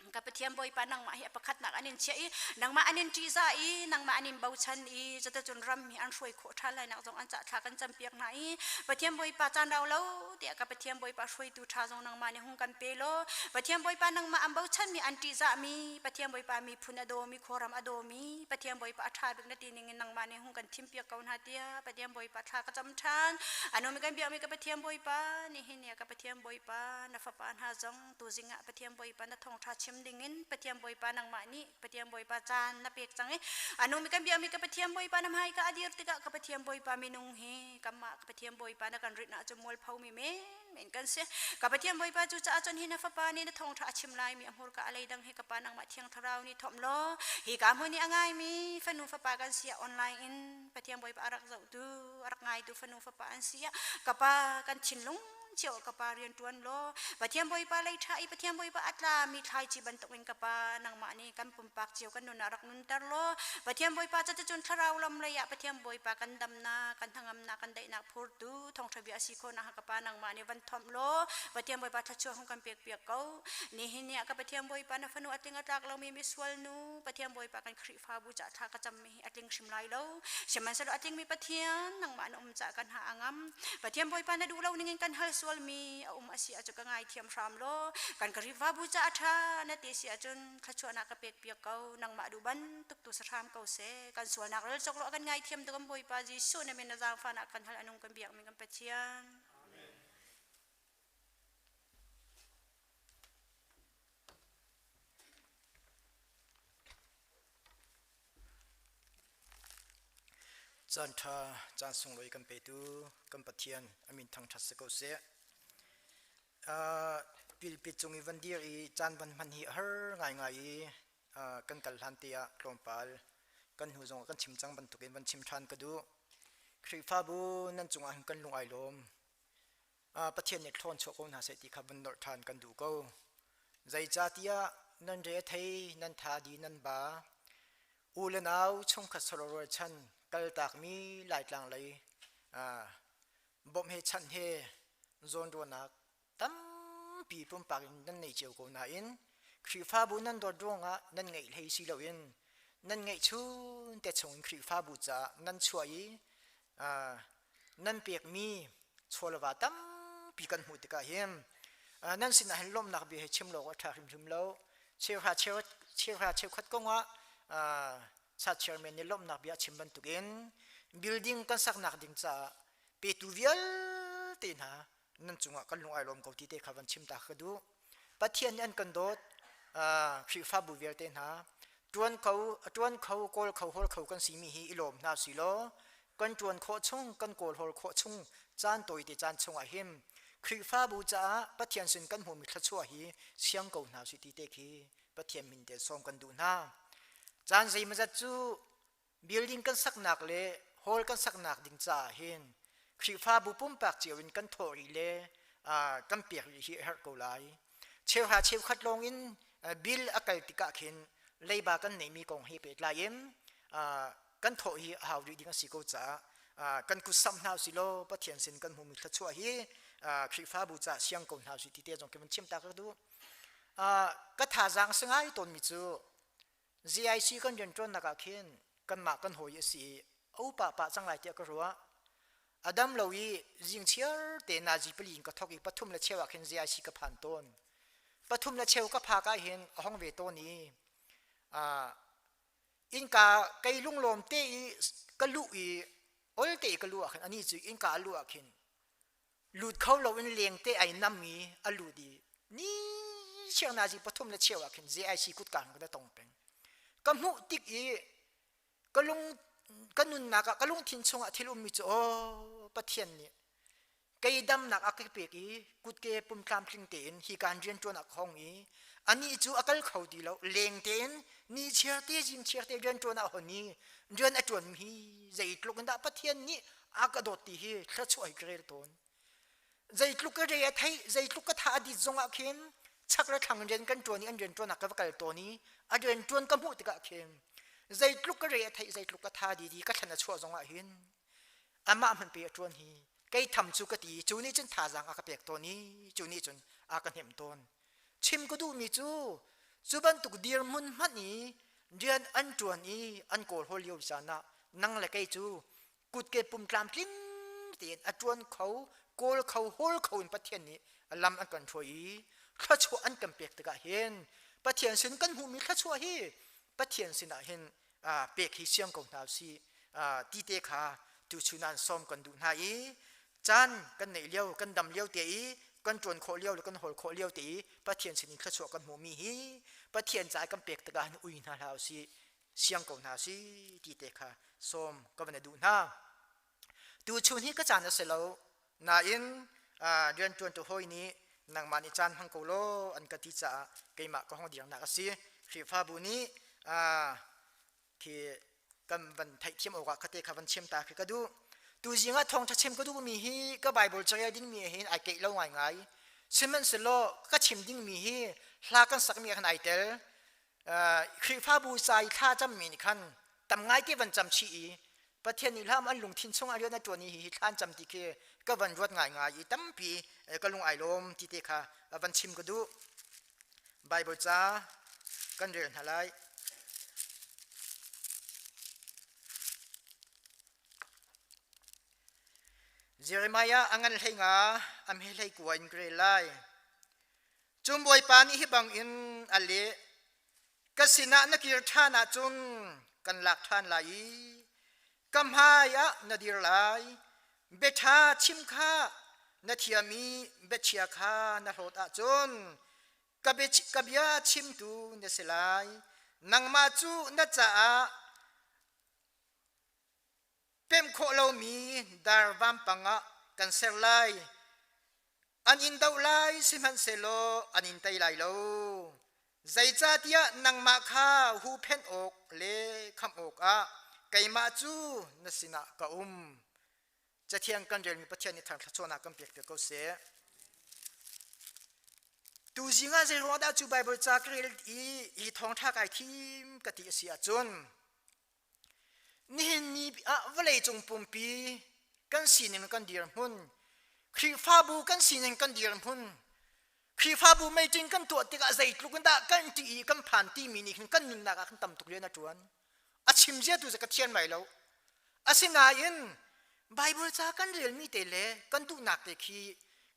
ka Pathian Bawipa nangmah hi a pakhatnak an in chiah i nangmah an in ṭihzah i nangmah an in bochan i cuticun ram hi an hruai khawh ṭhan lai nak zong an cah thla kan campiak hna i Pathian Bawipa caan rau lo tiah ka Pathian Bawipa hruaitu ṭha zong nangmah nih hung kan pe law Pathian Bawipa nangmah an bochanmi an ṭihzahmi Pathian Bawipa miphun a dawmi khuaram a dawmi Pathian Bawipa a ṭha bik na ti ning in nangmah nih hung kan thimpiak ko hna tiah Pathian Bawipa thla ka cam ṭhan anumi kan biakmi ka Pathian Bawipa nihin ni ah ka Pathian Bawipa na fapa hna zong tuzing ah Pathian Bawipa na thawngṭha chim dingin Pathian Bawipa nangmah nih Pathian Bawipa caan na pek cang i anumi kan biakmi ka Pathian Bawipa na hmai ka a dir tikah ka Pathian Bawipa minung hi kanmah ka Pathian Bawipa na kan rit ah cun mualpho mi men men kan si ka Pathian Bawipa cu caah cun hi na fapa nih na thawngṭha a chim lai mi a hmurka a leidang hi ka pa nangmah thiang thlarau nih thawm law hi ka hmun i a ngaimi fanu fapa kan si ah online in Pathian Bawipa a rak zohtu a rak ngaitu fanu fapa an si ah ka pa kan thinlung cio ka pa rian ṭuan law Pathian Bawipa lei ṭha i Pathian Bawipa a tlami thlaici bantukin ka pa nangmah nih kan pumpak cio kan nun ah rak nunter law Pathian Bawipa cuticun thlarau lam lei ah Pathian Bawipa kan damnak kan hnangamnak kan daihnak phurtu thawngṭha bia a si khawh nakhnga ka pa nangmah nih van thomh law Pathian Bawipa thluachuah hung kan pek piak ko nihin ni ah ka Pathian Bawipa na fanu a tling a tlak lomi misual nu Pathian Bawipa kan Khrihfabu caah thla ka cammi hi a tling hrim lai lo sihmanhsehlaw a tlingmi Pathian nangmah na um caah kan ha a ngam Pathian Bawipa na duh lo ningin kan hal sualmi a um a si ahcun ka ngaithiam hram law kan Khrihfabu ca a ṭha na ti si ahcun thluachuahnak ka pek piak ko. Nangmah duh bantuk tu si hram ko seh. Kan sualnak rel cawk law kan ngaithiam tu kan Bawipa Jesuh na min na zaangfahnak kan hal anung kan biakmi kan Pathian. Caan ṭha, caan sunglawi kan petu kan Pathian a min thangṭhat si ko seh. Uh, pilpit cung i van dir i caan van hman hi a har ngaingai i uh, kan kal hlan te ah tlawmpal kan hnu zong kan chim cang bantukin van chim ṭhan ka duh. Khrihfabu nan cungah hin kan lung ai lawm. Pathian nih thlawn chuah ko hna seh ti kha vun nolh ṭhan kan duh ko. Zeicahtiah nan re thei, nan tha di, nan ba, u le nau chungkhat sarual chan kaltakmi Laitlang lei bawmh he chanh he zawnruahnak tampi pumpak in nan nei cio ko nain Khrihfabu nan dawt ruangah nan ngeih hlei si loin nan ngeihchun te chungin Khrihfabu caah nan chuah i nan pekmi chawleva tampi kan hmuh tikah hin nan sinah hin lawmhnak bia hi chim lo a ṭha hrimhrim lo. Cheuhra cheuhra cheukhat kongah sa chairman nih lawmhnak bia a chim bantukin building kan saknak ding caah petu vialte hna nan cungah kan lung ai lawm ko ti te kha van chim ta ka duh. Pathian nih an kan dawt. Khrihfabu vialte hna ṭuan kho ṭuan kho kawl kho hawl kho kan simi hi i lawm hna si law kan ṭuan khawh chung kan kawl hawl khawh chung caan tawite caan chungah hin Khrihfabu caah Pathian sin kan hmuhmi thluachuah hi siang ko hna si ti te khi Pathian min te sawm kan duh hna. Caan zeimawzat cu building kan saknak le hall kan saknak ding caah hin Khrihfabu pumpak cio in kan thawh rih le kan pek rih hi a herh ko lai. Cheuhra cheukhat lawng in bill a kal tikah khin leiba kan neihmi kong he pehtlai in kan thawh hi a hau rih ding a si ko caah kan kut samh hna usih law Pathian sin kan hmuhmi thluachuah hi Khrihfabu caah siang ko hna usih ti te zong khi van chim ta ka duh. Ka thazaang a si ngai tawnmi cu GIC kan rianṭuannak ah khin kanmah kan hawi a si i a upa pah cang lai tiah ka ruah. A dam lo i zingchiar te nazi pali in ka thawk i pathum le cheu ah khin GIC ka phan tawn. Pathum le cheu ka phak ah hin a hong ve tawn i innka kei lunglawm te i ka luh i ol te i ka luh ah khin anih cu innka a luh ah khin lut kho loin lengte ai nam i a lut i ni chiang nazi pathum le cheu ah khin JIC kutka ka tong peng. Ka hmuh tik i ka lung ka nunnak ah ka lungthin chungah thil ummi cu aw Pathian nih kei damnak a ka pek i kutke pum tlamtling tein hi kaan rian ṭuan ah ka hong i anih cu a kal kho ti lo leng tein ni chiar te zing chiar te rian ṭuan ah hon i rian a ṭuan mi zeitluk in dah Pathian nih a ka dawt ti hi thluachuah hi ka rel tawn. Zeitluk ka re a theih, zeitluk ka tha a dit zongah khin chak le thlang rian kan ṭuan i an rian ṭuan ah ka va kal tawn i a rian ṭuan ka hmuh tikah khin zeitluk ka re a theih, zeitluk ka tha di di ka thlan a chuah zongah hin amah hmanh pe a ṭuan hi kei tham cu ka ti cu nih cun thazaang a ka pek tawn i cu nih cun a ka hnemh tawn. Chim ka duhmi cu cu bantuk dirhmun hmanh i rian an ṭuan i an kawlhawl lio caan ah nang le kei cu kutke pum tlamtling tein a ṭuan kho kawl kho hawl kho in Pathian nih lam an kan hruai i thluachuah an kan pek tikah hin Pathian sin kan hmuhmi thluachuah hi Pathian sinah hin pek hi siang ko hna usih ti te kha tuchun ah sawm kan duh hna i caan kan neih lio kan dam lio te i kan ṭuan khawh lio le kan hawl khawh lio te i Pathian sinin thluachuah kan hmuhmi hi Pathian ca kan pek tikah hin ui hna hlah usih siang ko hna si ti te kha sawm ka van duh hna. Tuchun hi ka caan a si lo nain rianṭuantu hawi nih nangmah nih caan hmang ko law an ka ti caah keimah ka hong dirnak a si. Khrihfabu nih khi kan van theihthiam awkah khate kha van chim ta khi ka duh. Tuzing ah thawngṭha chim ka duhmi hi ka Bible carel dingmi hin ai keih lo ngaingai. Sihmanhsehlaw ka chim dingmi hi hla kan sakmi ah khan ai tel. Khrihfabu ca i thla cammi nih khan tam ngaite van cam chih i Pathian nih hlam an lungthin chungah rian a ṭuan i hihi thla an cam ti khi ka van ruat ngaingai i tampi ka lung ai lawm ti te kha van chim ka duh. Bible ca kan rel hna lai. Jeremiah a ngan hlei nga a hme hlei kua in ka rel lai. Cun Bawipa nih hi bangin a leh, Ka sinah na kir ṭhan ahcun kan lak ṭhan lai i ka hmaiah na dir lai. Biaṭha chim kha na thiam i biachia kha na hlawt ahcun ka bia chimtu na si lai. Nangmah cu na caah pemh khawh lomi dar vampang ah kan ser lai. An in doh lai sihmanhsehlaw an in tei lai lo. Zeicahtiah nangmah kha huhphenh awk le khamh awkah keimah cu na sinah ka um. Cathiang kan relmi Pathian nih thang thluachuahnak kan pek piak ko seh. Tuzing ah zeiruang dah cu Bible ca ka rel i hi thawngṭha kai thim ka ti a si ahcun Nihin ni ah vawleicung pumpi kan sining kan dirhmun, Khrihfabu kan sining kan dirhmun, Khrihfabu meeting kan tuah tikah zeitluk in dah kan ṭih i kan phan timi nih khin kan nunnak ah khan tam tuk rian a ṭuan. A chim zia tu cu ka thian mai lo. Asinain Bible ca kan relmi te le kan duhnak te khi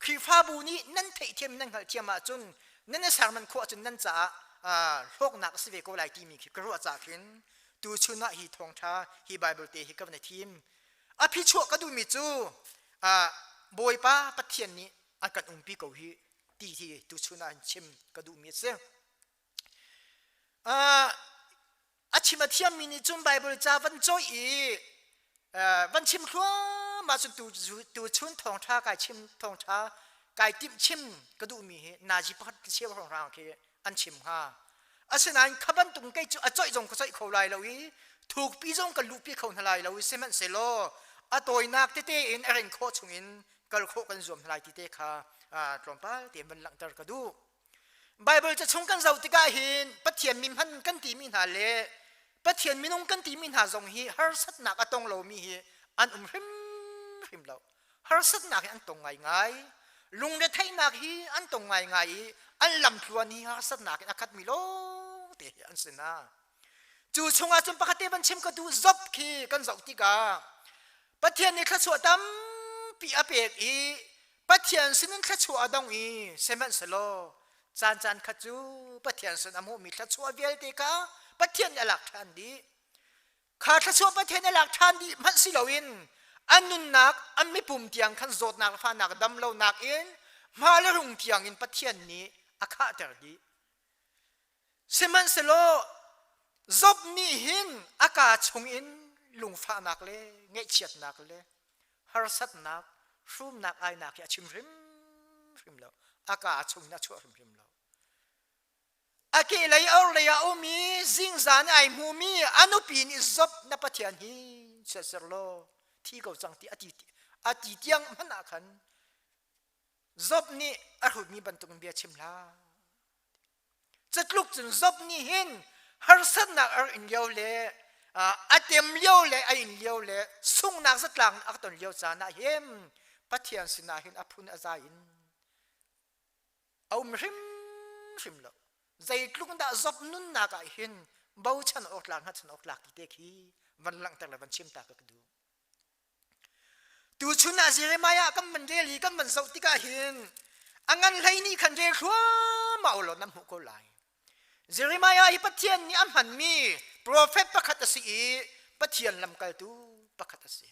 Khrihfabu nih nan theihthiam nan hngalhthiam ahcun nan i serman khawh ahcun nan caah hlawknak a si ve ko lai timi khi ka ruah caah khin tuchun ah hi thawngṭha hi Bible te hi ka van i thim. A phichuah ka duhmi cu Bawipa Pathian nih a kan umpi ko hi ti hi tuchun ah chim ka duhmi a si. A chim a thiammi nih cun Bible ca van cawih i van chim thluahmah cun tuchun thawngṭha kai chim thawngṭha kai timh chim ka duhmi hi nazi pakhat cheu hrawnghrang khi an chim hnga. Asinain kha bantuk kei cu a coih zong ka coih kho lai lo i thukpi zong ka luhpi kho hna lai lo i sihmanhsehlaw a tawinak tete in a ren khawh chungin kal khawh kan zuam hna lai ti te kha tlawmpal tein van langhter ka duh. Baibal ca chung kan zoh tikah hin Pathian mi hman kan timi hna le Pathian minung kan timi hna zong hi harsatnak a tong lomi hi an um hrimhrim lo. Harsatnak hi an tong ngaingai. Lungretheihnak hi an tong ngaingai i an lamtluan hi harsatnak in a khatmi lawngte hi an si hna. Cu chungah cun pakhat te van chim ka duh Job khi kan zoh tikah Pathian nih thluachuah tampi a pek i Pathian sinin thluachuah a dong i sihmanhsehlaw caan caan khat cu Pathian sin a hmuhmi thluachuah vialte kha Pathian nih a lak ṭhan dih. Kha thluachuah Pathian nih a lak ṭhan dih hmanh si loin an nunnak an mipum tiang khan zawtnak le fahnak damlonak in hma le rung tiang in Pathian nih a khahter dih. Sihmanhsehlaw Job nih hin a kaa chungin lungfahnak le ngaihchiatnak le harsatnak, hrumnak, ainak hi a chim hrimhrim lo. A kaa chungin a chuah hrimhrim lo. A kehlei orhlei ah a um i zingzan ai hmumi a nupi nih Job na Pathian hi chiatser law thi ko cang ti a ti tiang hmanh ah khan Job nih a hrutmi bantukin bia chim hlah. Catluk cun Job nih hin harsatnak a rak in lio le a tem lio le a in lio le sunghnak zatlang a ton lio caan ah hin Pathian sinah hin a phun a zai in a um hrimhrim lo. Zeitluk dah Job nunnak ah hin bochan awk tlak hngatchan awk tlak ti te khi van langhter le van chim ta ka duh. Tuchun ah Jeremiah kan van rel i kan van zoh tikah hin a ngan hlei nih khan rel thluahmah u law nan hmuh ko lai. Jeremiah hi Pathian nih a hmanmi profet pakhat a si i Pathian lamkaltu pakhat a si.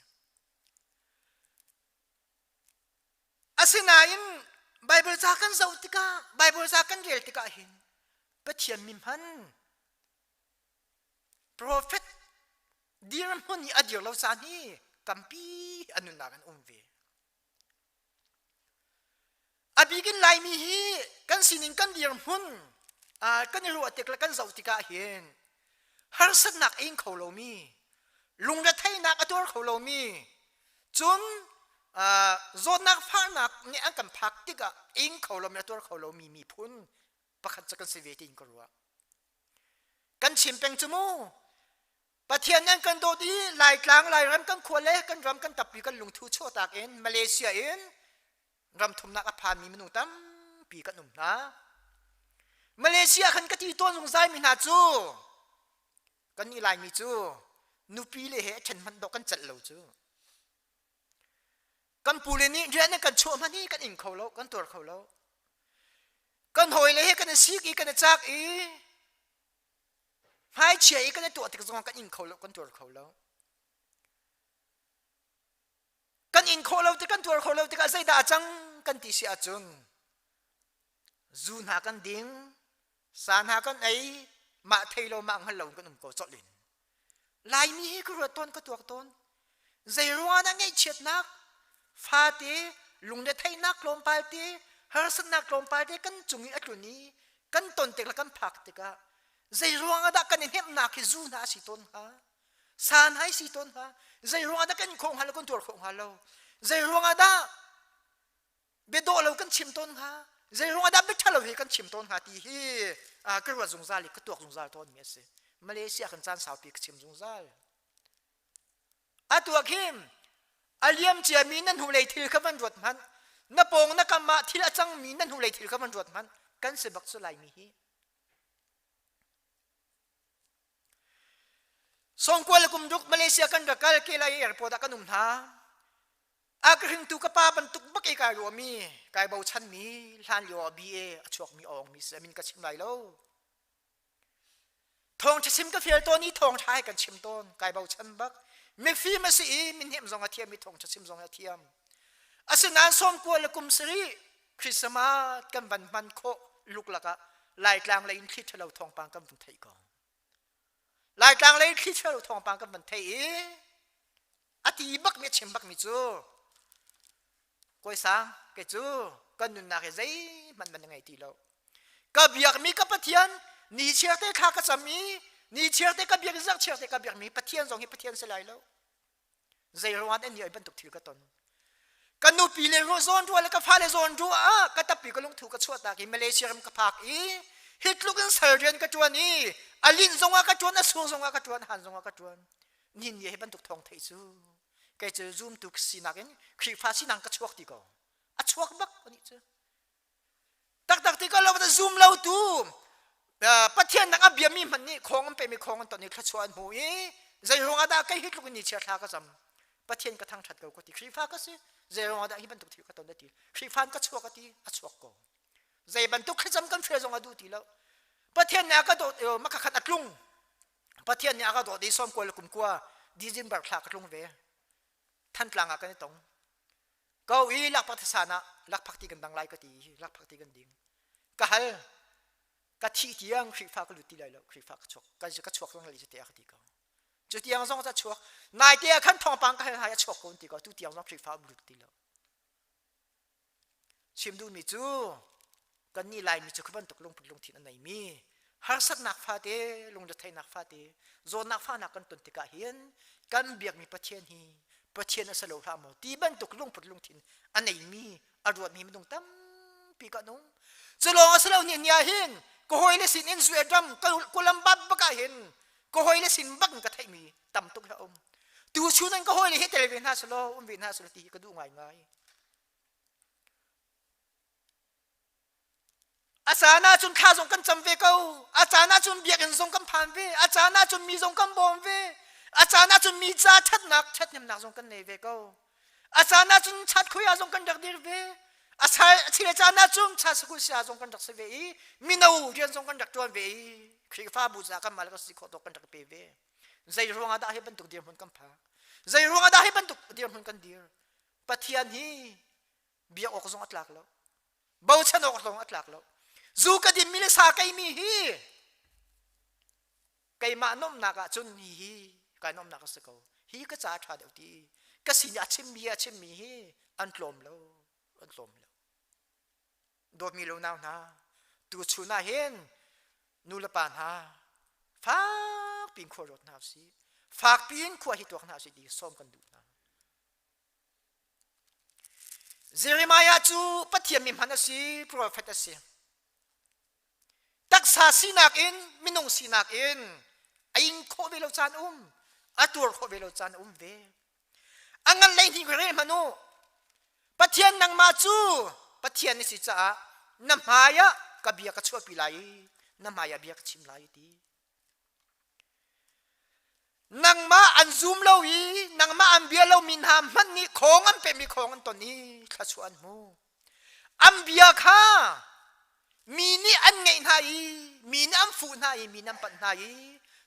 Asinain Baibal ca kan zoh tikah Baibal ca kan rel tikah hin Pathian mi hman Profet dirhmun i a dir lo caan hi tampi a nunnak an um ve. A bik in Laimi hi kan sining kan dirhmun kan i ruah tik le kan zoh tikah hin harsatnak a ing kho lomi, lungretheihnak a tuar kho lomi, cun zawtnak fahnak nih an kan phak tikah ing kho lomi a tuar kho lomi miphun pakhat cu kan si ve tiin ka ruah. Kan chim peng cu mu. Pathian nan kan dawt i Laitlang Lairam kan khua le kan ram kan tappi kan lungthu chuahtak in Malaysia in ram thumnak a phanmi minung tampi kan um hna. Malaysia khan ka ti tawn zungzal mi hna cu kan nih Laimi cu nupi le he ṭhen hmanh dawh kan celh lo cu. Kan pule nih rian in kan chuah hmanh hi kan ing kho lo, kan tuar kho lo. Kan hawile he kan i sik i kan i cak i hmaichia i kan i tuah tik zongah kan ing kho lo, kan tuar kho lo. Kan in khawh lo tik kan tuar khawh lo tikah zeidah a cang kan ti si ahcun zu hna kan ding, sa hna kan ei, mah thei lo mah hngal lo in kan um ko colh in. Laimi hi ka ruat tawn ka tuak tawn. Zei ruangah dah ngaihchiatnak fate lungretheihnak tlawmpal te harsatnak tlawmpal te kan cung i a tlun i kan ton tik le kan phak tikah zei ruangah dah kan i hnemhnak hi zu hna a si tawn hnga? San hai si tawn hnga? Zei ruangah dah kan khawh hnga lo kan tuar khawh hnga lo? Zei ruangah dah biadawh lo kan chim tawn hnga? Zei ruangah dah biaṭha lo hi kan chim tawn hnga ti hi ka ruat zungzal i ka tuak zungzal tawnmi a si. Malaysia kan caan saupi ka chim zungzal. Atu ah khin a liam ciami na hnulei thil kha van ruat hmanh. Na pawng na kam ah thil a cangmi na hnulei thil kha van ruat hmanh. Kan si bak cu Laimi hi. Songkua le kumduk Malaysia kan rak kal Kelai airport ah kan um hna. A ka hringtu ka pa bantuk bak i kai ruahmi, kai bochanmi, hlan lio ah BA a chuakmi awngmi si amin ka chim lai lo. Thawngṭha chim ka fial tawn i thawngṭha he kan chim tawn, kai bochan bak. Mifim a si i minhnem zong a thiam i thawngṭha chim zong a thiam. Asinain sawmkua le kum sarih Christmas kan van hman khawh luklak ah Laitlang lei in thli ṭhalo thawngpang kan vun theih ko. Laitlang lei thli ṭhalo thawngpang kan van theih i a ti bakmi a chim bakmi cu Kawi sang kei cu kan nunnak hi zeihmanh man ngei ti lo. Ka biakmi ka Pathian ni chiar te thla ka cam i ni chiar te ka biak zarh chiar te ka biakmi Pathian zong hi Pathian si lai lo. Zei ruangah dah ni oi bantuk thil ka ton. Ka nupi le ruah zawn ruah le ka fale zawn ruah ah ka tappi ka lungthu ka chuah tak i Malaysia ram ka phak i hi tluk in sal rian ka ṭuan i a linh zongah ka ṭuan a sur zongah ka ṭuan han zongah ka ṭuan nihin ni hi bantuk thawng theih cu kei cu zumtu sinak in Khrihfa sinak ka chuak ti ko a chuak bak anih cu Taktak ti ko lo zum lo tu Pathian dang a biami hmanh nih khong an pemi khong an ton i thluachuah an hmu i zei ruangah dah kei hi tluk in ni chia thla ka cam Pathian ka thangṭhat ko ka ti Khrihfa ka si zei ruangah dah hi bantuk thil ka ton a ti Khrihfa ka chuak a ti a chuak ko zei bantuk thlacam kan hrial zong a duh ti lo Pathian nih a ka dawt maka khat a tlung Pathian nih a ka dawt i sawm kual kum kua December thla ka tlung ve Thantlang ah kan i tong Ko i lakphak thisan ah lakphak ti kan dang lai ka ti i lakphak ti kan ding. Ka hal. Ka thih tiang Khrihfa ka lut ti lai lo. Khrihfa ka chuak. Ka, ka chuak zong lai te ka ti ko. Cu tiang zong ca chuak. Nai te ah khan thawngpang ka hal hai a chuak ko ti ko. Tu tiang zong Khrihfa um lut ti lo. Chim duhmi cu kannih Laimi cu khi bantuk lungput lungthin a neimi harsatnak fate lungretheihnak fate zawtnak fahnak kan ton tikah hin kan biakmi Pathian hi Pathian a si lo hlah maw ti bantuk lungput lungthin a neimi a ruatmi minung tampi kan um cu lawng a si lo ni ni ah hin ka hawile sin in zuet ram kulambat bak ah hin ka hawile sin bak in ka theihmi tam tuk hi a um tu chun in ka hawile hi tel ve hna selaw um ve hna selaw ti hi ka duh ngaingai A caan ahcun thla zong kan cam ve ko. A caan ahcun biakinn zong kan phan ve. A caan ahcun mi zong kan bawm ve. A caan ahcun mi ca ṭhatnak, ṭhathnemnak zong kan nei ve ko. A caan ahcun chatkhoi ah zong kan rak dir ve. A chile caan ahcun chat sakul sia zong kan rak si ve i mino rian zong kan rak ṭuan ve i Khrihfabu ca kan mah le kan si khawh tawk kan rak pe ve. Zei ruangah dah hi bantuk dirhmun kan phak? Zei ruangah dah hi bantuk dirhmun kan dir? Pathian hi biak awk zong a tlak lo bochan awk zong a tlak lo zu ka dinmi le sa keimi hi keimah nomnak ah cun hi hi kai nomnak a si ko hi ka ca ṭha deuh ti ka sin a chimmi a chimmi hi an tlawm lo an tlawm lo dawtmi lo nau hna tu chun ah hin nu le pa hna fak piin khua ruat hna usih fak piin khua hi tuak hna usih ti sawm kan duh hna Jeremiah cu Pathian mi hman a si, profet a si. Taksa sinak in, minung sinak in a ing khawh ve lo caan um, a tuar khawh ve lo caan um ve. A ngan lei hnih rel hmanh u. Pathian nangmah cu Pathian na si caah na hmai ah ka bia ka chuahpi lai i na hmai ah bia ka chim lai ti. Nangmah an zum lo i nangmah an bia lomi hna hmanh nih khawng an pehmi khawng an ton i thluachuah an hmu. An bia kha mi nih an ngeih hna i mi nih an fuh hna i mi nih an panh hna i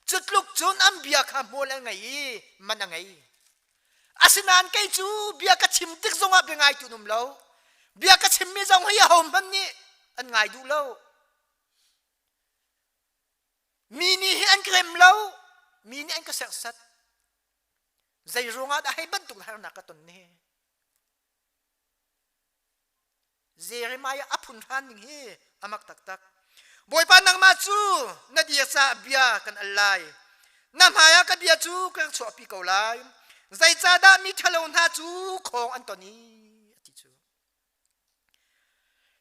cu tluk cun an bia kha hmual an ngei i man a ngei. Asinain kei cu bia ka chim tik zongah bia ngaitu an um lo. Bia ka chimmi zong hi ahohmanh nih an ngai duh lo. Mi nih hi an ka rem lo. Mi nih an ka serhsat. Zei ruangah dah hei bantuk harnak ka ton ni? Jeremiah a phun hran ning hi a mak taktak. Bawipa nangmah cu na dir caah bia kan al lai. Na hmaiah ka bia cu ka rak chuahpi ko lai. Zeicahdah mi ṭhalo hna cu khawng an ton i a ti cu.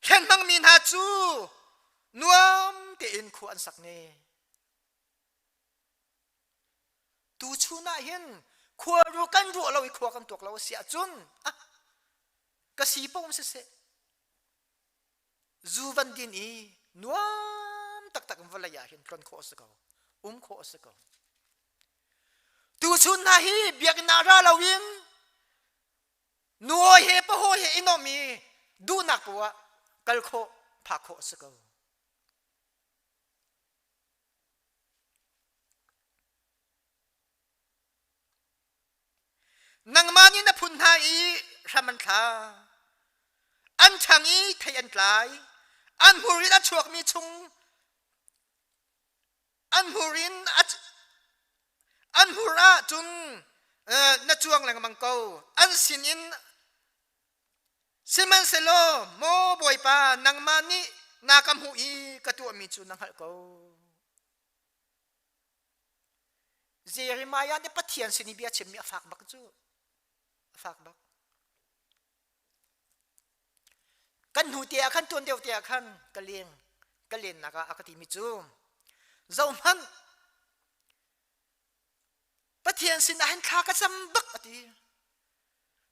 Hlen hmangmi hna cu nuam tein khua an sak ne. Tuchun ah hin khua ru kan ruah lo i khua kan tuak lo a si ahcun ah ka si paoh siseh zu van din i nuam taktak in vawlei ah hin tlon khawh a si ko um khawh a si ko tuchun hna hi biakinn ah ra loin nuawi he pahawi he i nuamh i duhnak poah ah kal khawh phak khawh a si ko Nangmah nih na phun hna i hram an thla. An ṭhang i thei an tlai. An hmur in a chuakmi chung an hmur in a an hmur ah cun na cuang lengmang ko. An sinin sihmanhsehlaw maw Bawipa nangmah nih na ka hmuh i ka tuahmi cu na hngalh ko. Jeremiah nih Pathian sin i bia chimmi a fak bak cu. A fak bak. Kan hnu te ah khan tuan deuh te ah khan ka leng ka lennak ah a ka timi cu zohhmanh Pathian sin ah hin thla ka cam bak a ti.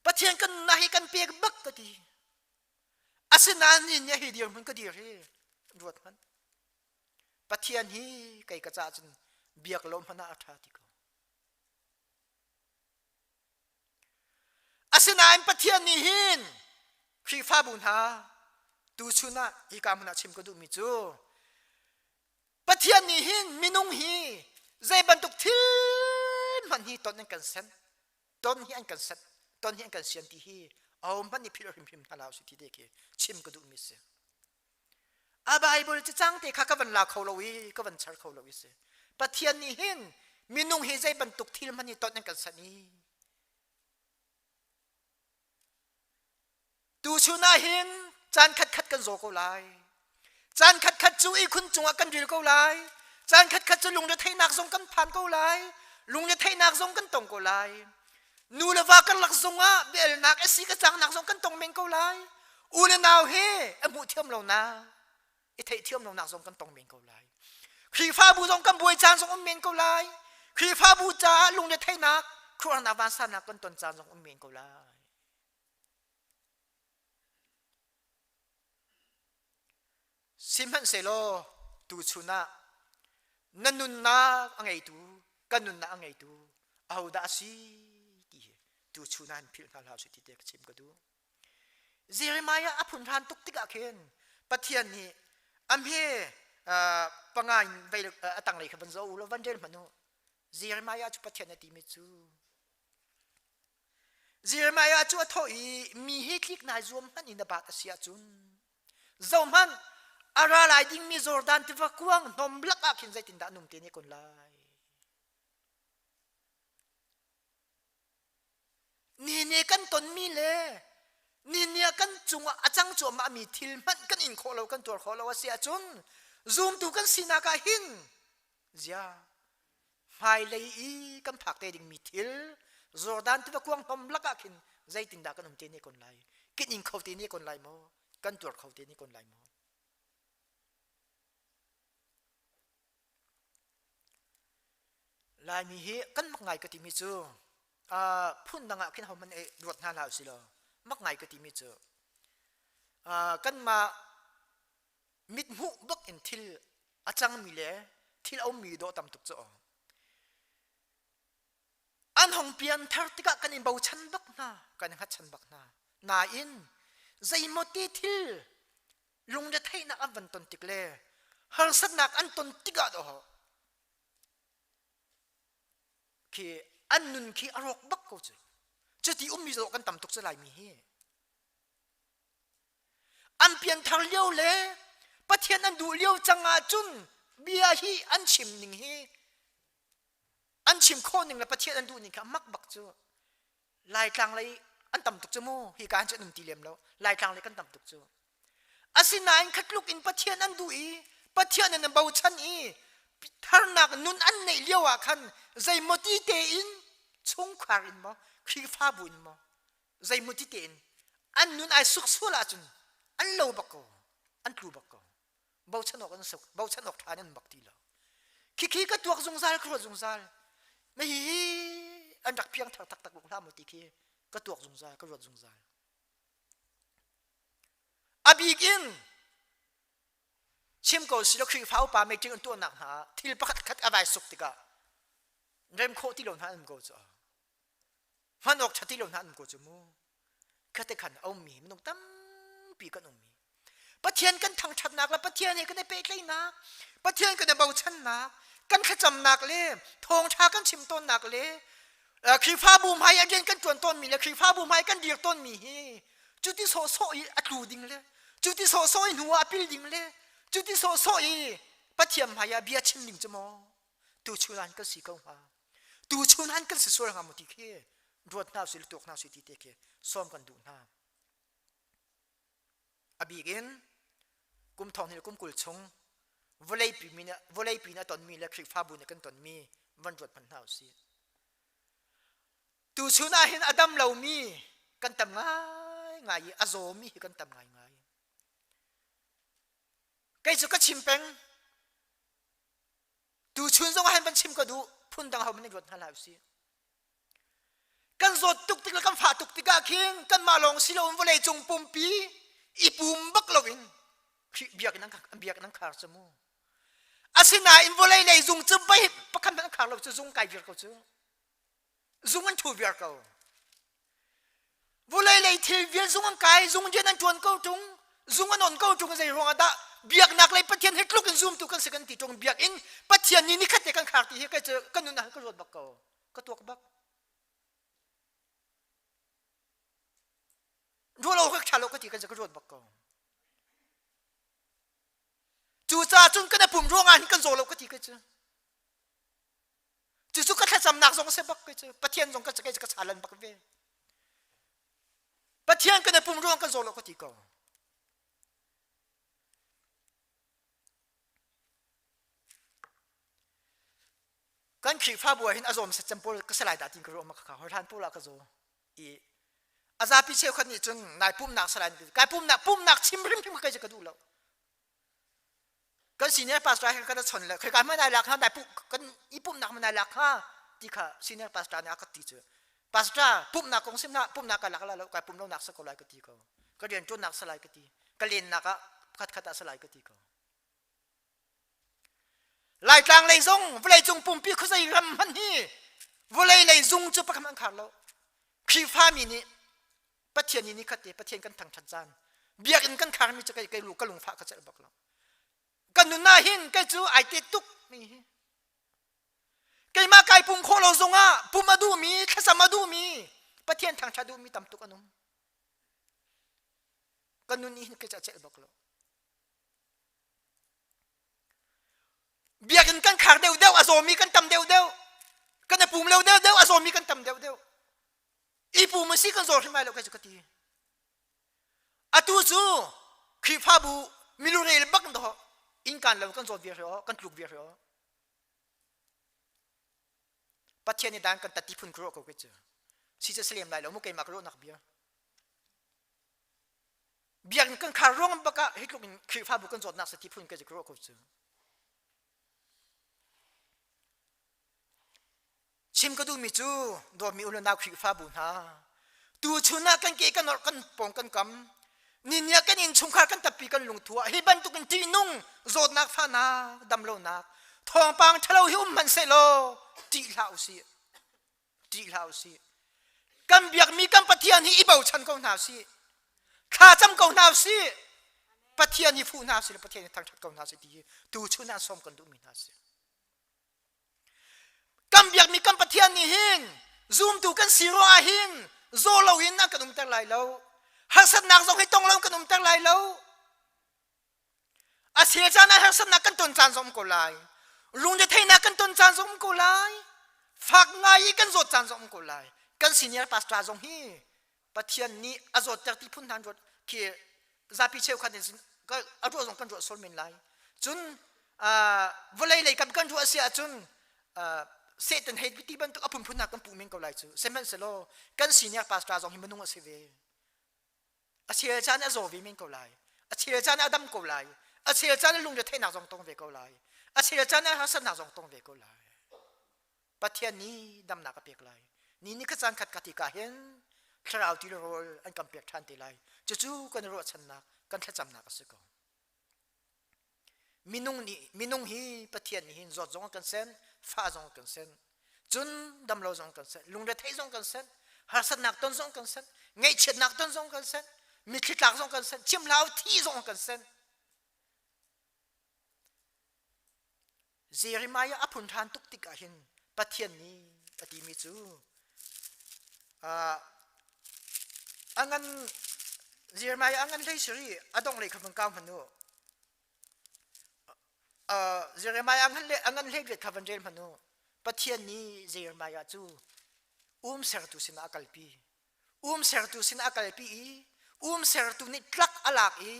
Pathian kan nunnak hi kan pek bak ka ti. Asinain ni nih hi dirhmun ka dir hi ruat hmanh. Pathian hi kei ka caah cun biak lo hmanh ah a ṭha ti ko. Asinain Pathian nih hin Khrihfabu hna tuchun ah hika hmun ah chim ka duhmi cu Pathian nih hin minung hi zei bantuk thil hmanh hi ton an kan sen ton hi an kan set ton hi an kan sian ti hi ahohmanh nih philh hrimhrim hna hlah usih ti te khi chim ka duhmi si. A Bible cacang te kha ka van la kho lo i ka van char kho lo i si. Pathian nih hin minung hi zei bantuk thil hmanh hi ton an kan sanh i tuchun ah hin caan khatkhat kan zaw ko lai. Caan khatkhat cu ihkhun cungah kan ril ko lai. Caan khatkhat cu lungretheihnak zong kan phan ko lai. Lungretheihnak zong kan tong ko lai. Nu le va karlak zongah biaelnak a si ka cangnak zong kan tong men ko lai. U le nau he a hmuh thiam lonak, i theih thiam lonak zong kan tong men ko lai. Khrihfabu zong kan buai caan zong um men ko lai. Khrihfabu caah lungretheihnak, khuaruahnak vansannak kan ton caan zong um men ko lai. Sihmanhsehlaw tuchun ah na nunnak a ngeitu, ka nunnak a ngeitu ahodah a si ti hi tuchun ah an philh hna hlah usih ti te ka chim ka duh. Jeremiah a phun hran tuk tikah khin Pathian nih a hme panga in vei a tanglei kha van zoh u law van rel hmanh u. Jeremiah cu Pathian a timi cu Jeremiah cu a thawh i mi hi tlik nai zuam hmanh in a bat a si ahcun zohhmanh a ra lai dingmi Jordan tiva kuang hnawm lak ah khin zeitindah num te ne kun lai ni ne kan tonmi le ni ni ah kan cungah a cang cuahmah mi thil hmanh kan in khawh lo kan tuar khawh lo a si ahcun zumtu kan sinak ah hin zia hmailei i kan phak te dingmi thil Jordan tiva kuang hnawm lakah khin zeitindah kan um te ne kon lai kin ing kho te ne kon lai maw kan tuar kho te ne kon lai maw Laimi hi kan mak ngai ka timi cu phun dang ah khin ho hmanh ruat hna hlah usih law mak ngai ka timi cu kanmah mithmuh bak in thil a cangmi le thil a ummi dawh tam tuk cu. An hong pian thar tikah kan in bochan bak hna, kan in hngatchan bak hna. Nain zeimaw ti thil lungretheihnak an van ton tik le harsatnak an ton tikah dawh khi an nun khi a rawk bak ko cu. Cuti ummi zawh kan tam tuk cu Laimi hi. An pianthar lio le Pathian an duh lio cang ahcun bia hi an chim ning hi an chim khawh ning le Pathian an duh ning kha mak bak cu. Laitlang lei an tam tuk cu mu hi ka an cu an um ti lem lo Laitlang lei kan tam tuk cu. Asinain khatluk in Pathian an duh i Pathian an bochan i tharnak nun an neih lio ah khan zeimawti tein chungkhar in maw Khrihfabu in maw zeimuti tein an nun ai suk sual ahcun an lo bak ko an tlu bak ko bochan awk an suk bochan awk ṭha an bak ti lo khikhi ka tuak zungzal ka ruat zungzal na hi hi an rak piang thar taktak buk hlah mu ti khi ka tuak zungzal ka ruat zungzal a bik in chim ko si lo Khrihfa upa meeting an tuahnak hna thil pakhat khat a vai suk tikah rem khawh ti lo hna an ko cu hman awk ṭha ti lo hna an ko cu mu khate khan a ummi minung tampi kan ummi Pathian kan thangṭhatnak le Pathian he kan i pehtlaihnak Pathian kan i bochannak kan thlacamnak le thawngṭha kan chim tawnnak le Khrihfabu hmai a rian kan ṭuan tawnmi le Khrihfabu hmai kan dir tawnmi hi cuti sawhsawh i a tlu ding le cuti sawhsawh i hnu ah a pil ding le cuti sawhsawh i Pathian hmai ah bia chim ding cu maw tuchun an kan si ko hnga tuchun an kan si sual hnga maw ti khi ruat hna usih tuak hna usih ti te khi sawm kan duh hna a bik in kum thong hnih kum 20 chung vawleipi mi nih vawleipi nih a tonmi le Khrihfabu nih kan tonmi van ruat hmanh hna usih tuchun ah hin a dam lomi kan tam ngai ngai i a zawmi hi kan tam ngai ngai kei cu ka chim peng Tuchun zong ah hin van chim ka duh phundang ho hmanh ruat hna hlah usih. Kan zawt tuk tik le kan fah tuk tikah khin kanmah lawng si loin vawlei cung pumpi i pum bak loin Khrih biakinn an biakinn an khar cu mu. Asinain vawlei lei zung cu bai pakhat hmanh an khar lo cu zung kai vir ko cu. Zung an ṭhu viar ko. Vulei lei thil vial zung an kai, zung rian an ṭuan ko ṭung, zung an on ko ṭung zei ruangah dah biaknak lei Pathian hi tluk in zumtu kan si kan ti ṭung biakinn Pathian nih nikhat te kan khar ti hi kai cu kan nun ah ka ruat bak ko ka tuak bak ruah lo ka ṭha lo ka ti kan ka ruat bak ko cucaah cun kan pum ruangah hin kan zaw lo ka ti ka cu Cucu ka thlacamnak zong a si bak cu Pathian zong ka kei ka chalan bak ve. Pathian kan i pum ruang kan zaw lo ka ti ko. Kan Khrihfabu ah hin a zawm set pawl ka salai dah tin ka ruah ma kha hoi hlan pawl ah ka zaw i a zapi cheukhat nih cun nai pumnak salai kai pumnak pumnak chim hrimhrim ka ka duh lo Kan senior pastor he kan chon le khoi ka hmanh ai lak ha dai pu kan i pumnak hmanh ai lak ha ti kha senior pastor nih a ka ti cu pastor pumnak kong sim na pumnak ka lak la lo kai pum lo nak sa ko lai ka ti ko ka rian tuannak sa lai ka ti ka lennak ah khat khat ah sa lai ka ti ko Laitlang lei zong vawlei cung pumpi khuazei ram hmanh hi vawlei lei zung cu pakhat an khar lo Khrihfami nih Pathian ni nikhat te Pathian kan thangthat caan biakinn kan kharmi cu kei kei lu ka lungfah ka celh bak lo kan nun ah hin kei cu ai te tuk mi hi keimah kai pum khawh lo zongah pum a duhmi thlacam a duhmi Pathian thangthat duhmi tam tuk an um kan nun ni hin kei cu a celh bak lo biakinn kan khar deuh deuh a zawmi kan tam deuh deuh kan i pum lo deuh deuh a zawmi kan tam deuh deuh i pum a si kan zaw hrim lai lo kai cu ka ti atu cu Khrihfabu milurel bak do inn kan lo kan zawt viar hrio kan tluk viar hrio Pathian nih dan kan tati phun kro ko ke cu si cu salem lai lo mu keimah ka ruahnak bia biakinn kan khar ruang bak ah hi tluk in Khrihfabu kan zawtnak sa ti phun ke cu ka ruah ko cu Chim ka duhmi cu dawtmi u le nau Khrihfabu hna, tuchun ah kan ke kan orh kan pawng kan kam, ni ah kan innchungkhar kan tappi kan lungthu ah hi bantukin ṭihnung zawtnak fahnak damlonak thawngpang ṭhalo hi um hmanh sehlaw ṭih hlah usih. Ṭih hlah usih. Kan biakmi kan Pathian hi i bochan ko hna usih. Thla cam ko hna usih. Pathian hi fuh hna usih le Pathian hi thangṭhat ko hna usih ti hi tuchun ah sawm kan duhmi hna si. Kan biakmi kan Pathian nih hin zumtu kan si ruangah hin zaw loin a kan umter lai lo. Harsatnak zong hi tong lo kan umter lai lo. A chel caan ah harsatnak kan ton caan zong um ko lai. Lungretheihnak kan ton caan zong um ko lai. Fak ngai i kan zawt caan zong um ko lai. Kan senior pastor zong hi Pathian nih a zawtter ti phun hna ruat khi zapi cheukhat in a ruah zong kan ruah sual men lai. Cun vawlei lei kam kan ruah si ahcun Satan hei ti bantuk a phunphun hna kan puh men ko lai cu. Sihmanhsehlaw kan senior pastor zong hi minung a si ve. A chel caan a zaw ve men ko lai. A chel caan a dam ko lai. A chel caan a lungretheihnak zong tong ve ko lai. A chel caan a harsatnak zong tong ve ko lai. Pathian nih damnak a pek lai. Ni ni kha caan khat ka ti ka hin thlarau ti rawl an kan pek ṭhan te lai. Cucu kan ruahchannak, kan thlacamnak a si ko. Minung nih minung hi Pathian nih hin zawt zong a kan sen, fah zong a kan sen, cun damlo zong kan sen, lungretheih zong kan sen, harsatnak ton zong kan sen, ngaihchiatnak ton zong kan sen, mitthli tlak zong kan sen, chimhlau thi zong kan sen. Jeremiah a phun ṭhan tuk tikah hin Pathian nih a timi cu a ngan Jeremiah a ngan hlei siri a dong lei kha van kau hmanh u. Jeremiah a ngan le a ngan hlei riat kha van rel hmanh u. Pathian nih Jeremiah cu um sertu sinah a kalpi. Um sertu sinah a kalpi i um sertu nih tlak a lak i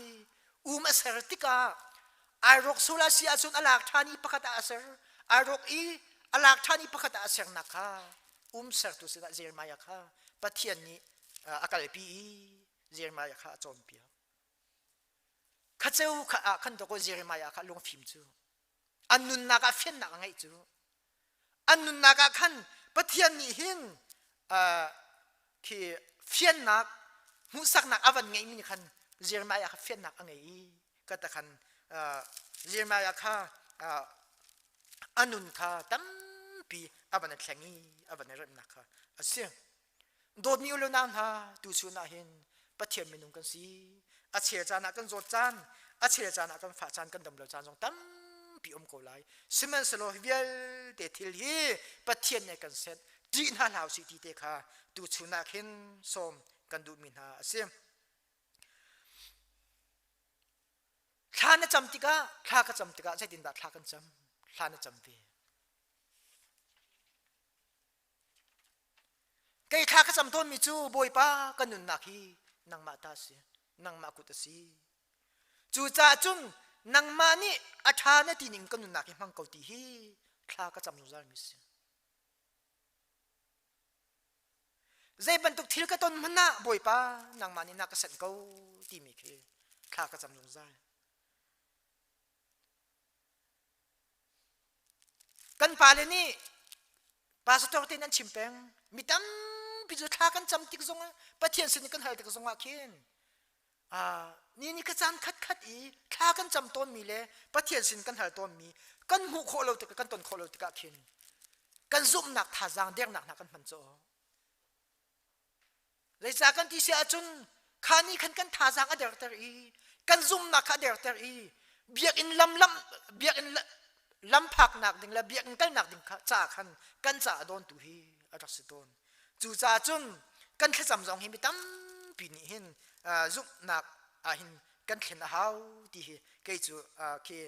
um a ser tikah ai rawk sual a si ahcun a lak ṭhan i pakhat ah a ser ai rawk i a lak ṭhan i pakhat ah a sernak kha um sertu sinah Jeremiah kha Pathian nih a kalpi i Jeremiah kha a cawnpiak. Khaceu kha ah khan dawkaw Jeremiah kha lungfim cu an nunnak ah fiannak a ngeih cu an nunnak ah khan Pathian nih hin khi fiannak hmuhsaknak a van ngeihmi nih khan Jeremiah kha fiannak a ngei i ka ta khan Jeremiah kha a nun kha tampi a van thleng i a van remnak kha a si. Dawtmi u le nau hna, tuchun ah hin Pathian minung kan si. A chel caan ah kan zawt caan, a chel caan ah kan fah caan, kan dam lo caan zong tampi um ko lai. Sihmanhsehlaw hi vialte thil hi Pathian nih kan set. Ṭih hna hlah usih ti te kha tuchun ah khin sawm kan duhmi hna a si. Thla na cam tikah, thla ka cam tikah zeitindah thla kan cam? Thla na cam ve. Kei thla ka cam tawnmi cu Bawipa ka nunnak hi nangmah ta a si, nangmah kut a si. Cucaah cun nangmah nih a ṭha na ti ning ka nunnak hi hmang ko ti hi thla ka cam zungzalmi a si. Zei bantuk thil ka ton hmanh ah Bawipa nangmah nih na ka sanh ko timi khi thla ka cam zungzal. Kan pale nih pastor tein an chim peng. Mi tampi cu thla kan cam tik zongah Pathian sin kan hal tik zongah khin ni ni ka caan khat khat i thla kan cam tawnmi le Pathian sin kan hal tawnmi kan hmuh khawh lo tikah kan ton khawh lo tikah khin kan zumhnak thazaang dernak hna kan hman caw. Zeicah kan ti si ahcun kha nih khan kan thazaang a derter i kan zumhnak kha a derter i biakinn lam lam biakinn lam phaknak ding le biakinn kalnak ding kha ca khan kan ca a dawntu hi a rak si tawn. Cucaah cun kan thlacam zong hi mi tampi nih hin zumhnak ah hin kan thlen a hau ti hi kei cu khi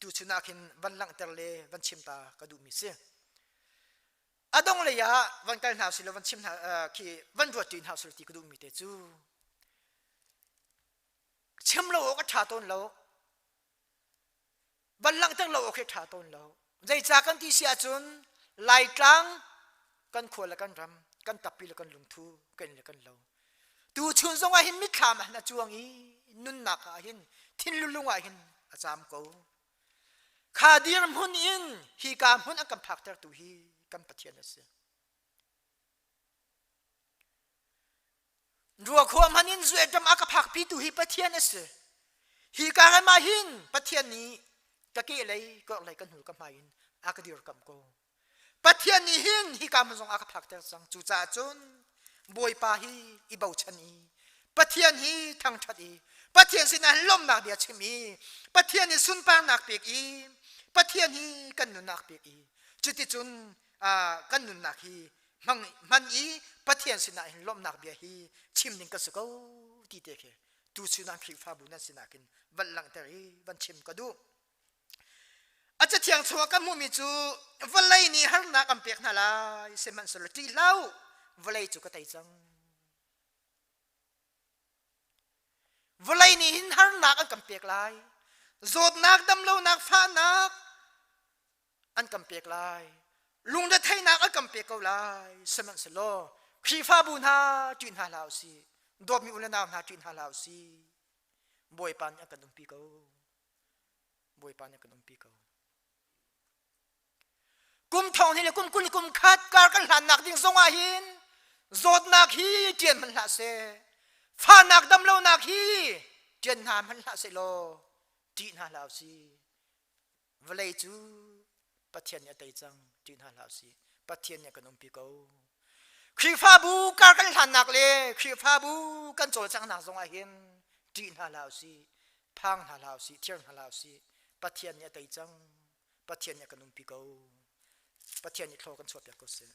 tuchun ah khin van langhter le van chim ta ka duhmi si. A dong lei ah van kal hna usih law van chim hna khi van ruat ṭi hna usih ti ka duhmi te cu chim lo awk a ṭha tawn lo van langhter lo awk hi ṭha tawn lo zeicah kan ti si ahcun Laitlang kan khua le kan ram kan tappi le kan lungthu kan le kan lo tu chun zong ah hin mitthlam ah hin a cuang i nunnak ah hin thinlung ah hin a caam ko Kha dirhmun in hika hmun an kan phaktertu hi kan Pathian a si. Ruakhua hman in zueṭam a ka phakpitu hi Pathian a si. Hi ka ram ah hin Pathian nih ka kehlei ka orhlei ka hnu ka hmai in a ka dirkamh ko. Pathian nih hin hika hmun zong a ka phakter cang. Cucaah cun Bawipa hi i bochan i Pathian hi thangṭhat i Pathian sinah hin lawmhnak bia chim i Pathian hi sunparnak pek i Pathian hi kan nunnak pek i cuticun kan nunnak hi hmang hman i Pathian sinah hin lawmhnak bia hi chim ding ka si ko ti te khi tu chun ah Khrihfabu nan sinah khin van langhter i van chim ka duh. A cathiang chungah kan hmuhmi cu vawlei nih harnak an pek hna lai sihmanhsehlaw ṭih hlah u vawlei cu ka tei cang. Vawlei nih hin harnak an kan pek lai. Zawtnak, damlonak, fahnak an kan pek lai. Lungretheihnak an kan pek ko lai. Sihmanhsehlaw Khrihfabu hna ṭih hna hlah usih. Dawtmi u le nau hna ṭih hna hlah usih. Bawipa nih a kan umpi ko. Bawipa nih a kan umpi ko. Kum thong hnih le kum 20 kum khat kar kan hlannak ding zongah hin zawtnak hi ṭian hmanh hlah seh fahnak damlonak hi ṭian hna hmanh hlah seh law ṭih hna hlah usih vawlei cu Pathian nih a tei cang ṭih hna hlah usih Pathian nih a kan umpi ko Khrihfabu kar kan hlannak le Khrihfabu kan cawlcanghnak zongah hin ṭih hna hlah usih phang hna hlah usih thir hna hlah usih Pathian nih a tei cang Pathian nih a kan umpi ko Pathian nih thlaw kan chuahpiak ko seh.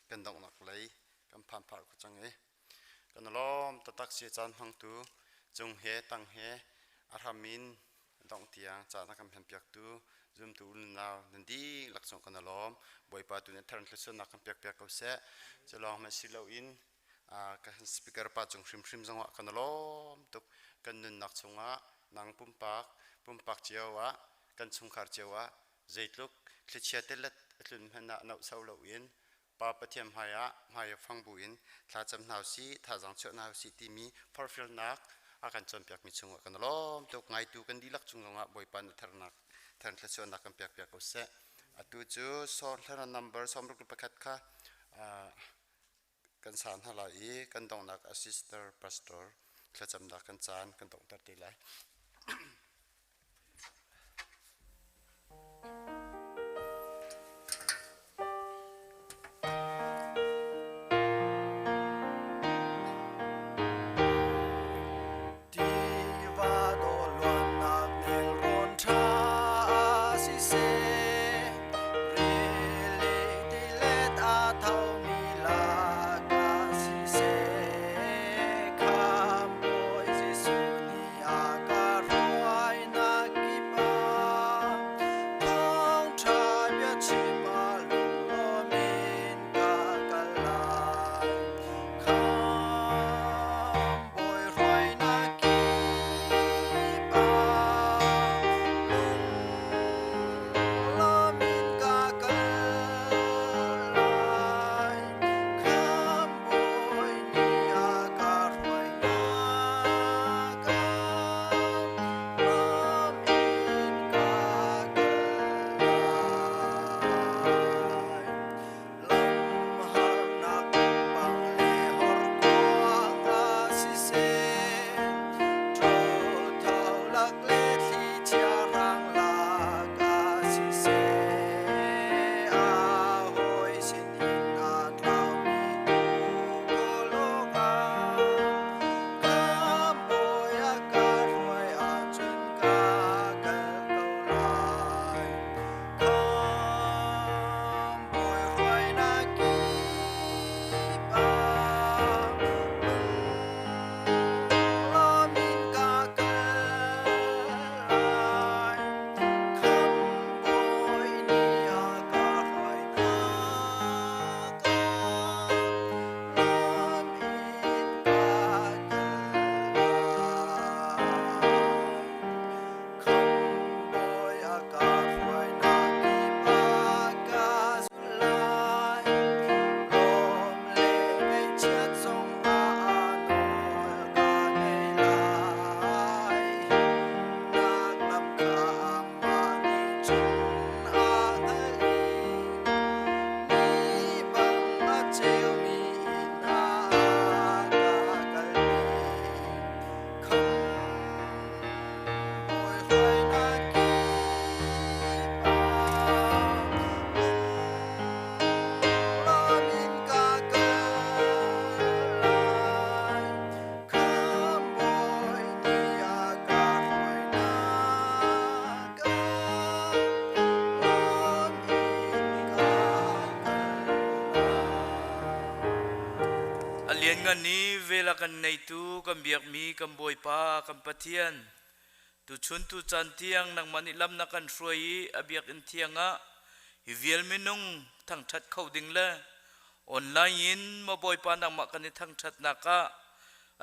Kan donghnak lei kan phan phar ko cang i kan lawm taktak si caan hmangtu cung he tang he a hram in dongh tiang caan a kan hmanpiaktu zumtu unau nan dihlak cung kan lawm. Bawipa tu nih thar thluachuahnak kan pekpiak ko seh. Cu lawng hmanh si loin kan speaker pa cung hrimhrim zongah kan lawm tuk. Kan nunnak chungah nang pumpak pumpak cio ah kan chungkhar cio ah zeitluk thlichia tilet a tlun hmanh ah nohso loin Pa Pathian hmaiah hmai fang buin thlacam hna usih, thazaang chuah hna usih timi forhfialnak a kan cawnpiakmi chungah kan lawm tuk. Ngaitu kan dihlak chung zongah Bawipa nih tharnak thar thluachuahnak kan pekpiak ko seh. Atu cu sawhhlana number 61 kha kan sa hna lai i kan donghnak a sister pastor thlacamnak kan caan kan donghter te lai. Tiva dawluannak nelrawn ṭha siseh, rili tilet a thomi lakah siseh, Khamhbawi Jesuh nih a ka hruainak kip ah. Lianngan i vel a kan neitu kan biakmi kan Bawipa kan Pathian, tuchun tucaan tiang nangmah nih lam na kan hruai i a biakinn thiang ah hi vial minung thangṭhat kho ding le online in maw Bawipa nangmah kan i thangṭhatnak ah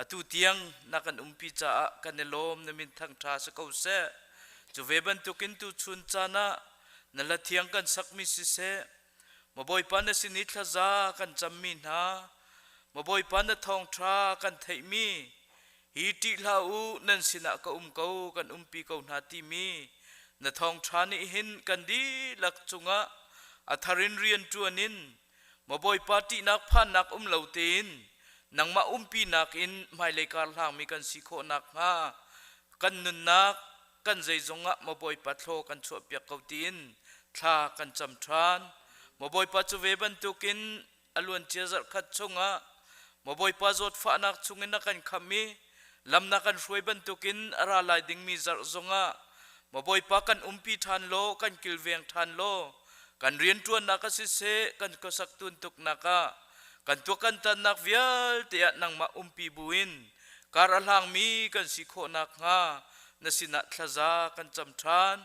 atu tiang na kan umpi caah kan i lawm na min thangṭha si ko seh. Cu ve bantukin tuchun caan ah na la thiang kan sakmi siseh, Maw Bawipa na sin i thlaza kan cammi hna, Maw Bawipa na thawngṭha kan theihmi, hi ṭih hlah u nan sinah ka um ko kan umpi ko hna timi na thawngṭha nih hin kan dihlak cungah a thar in rian ṭuan in Maw Bawipa ṭihnak phannak um lo tein nangmah umpinak in hmailei kar hlangmi kan si khawh nakhnga kan nunnak kan zeizong ah maw Bawipa thlaw kan chuahpiak ko tiin thla kan cam ṭhan. Maw Bawipa cu ve bantukin a luancia zarhkhat chungah maw Bawipa zawtfahnak chungin a kan khamh i lam na kan hruai bantukin a ra lai dingmi zarh zongah maw Bawipa kan umpi ṭhan law kan kilveng ṭhan law kan rianṭuannak ah siseh kan khuasak tuntuknak ah kan tuak kan tannak vialte ah nangmah umpi buin kar a hlangmi kan si khawh nakhnga na sinah thlaza kan cam ṭhan.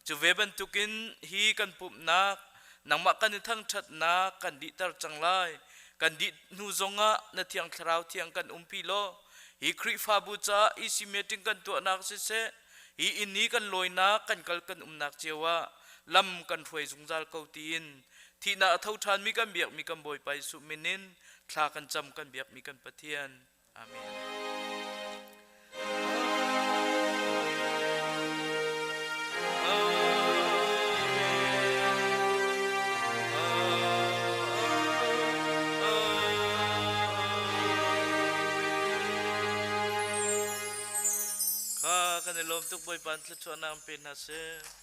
Cu ve bantukin hi kan pumhnak nangmah kan i thangṭhatnak kan dihter cang lai. Kan dih hnu zongah na Thiang Thlarau thiang kan umpi law hi Khrihfabu caah EC meeting kan tuahnak siseh, hi inn i kan lawinak kan kal kan umnak cio ah lam kan hruai zungzal ko tiin thihnak a tho ṭhanmi kan biakmi kan Bawipa Jesuh min in thla kan cam kan biakmi kan Pathian. Amen. Kha kan i lawm tuk Bawipa thluachuahnak pe hna seh.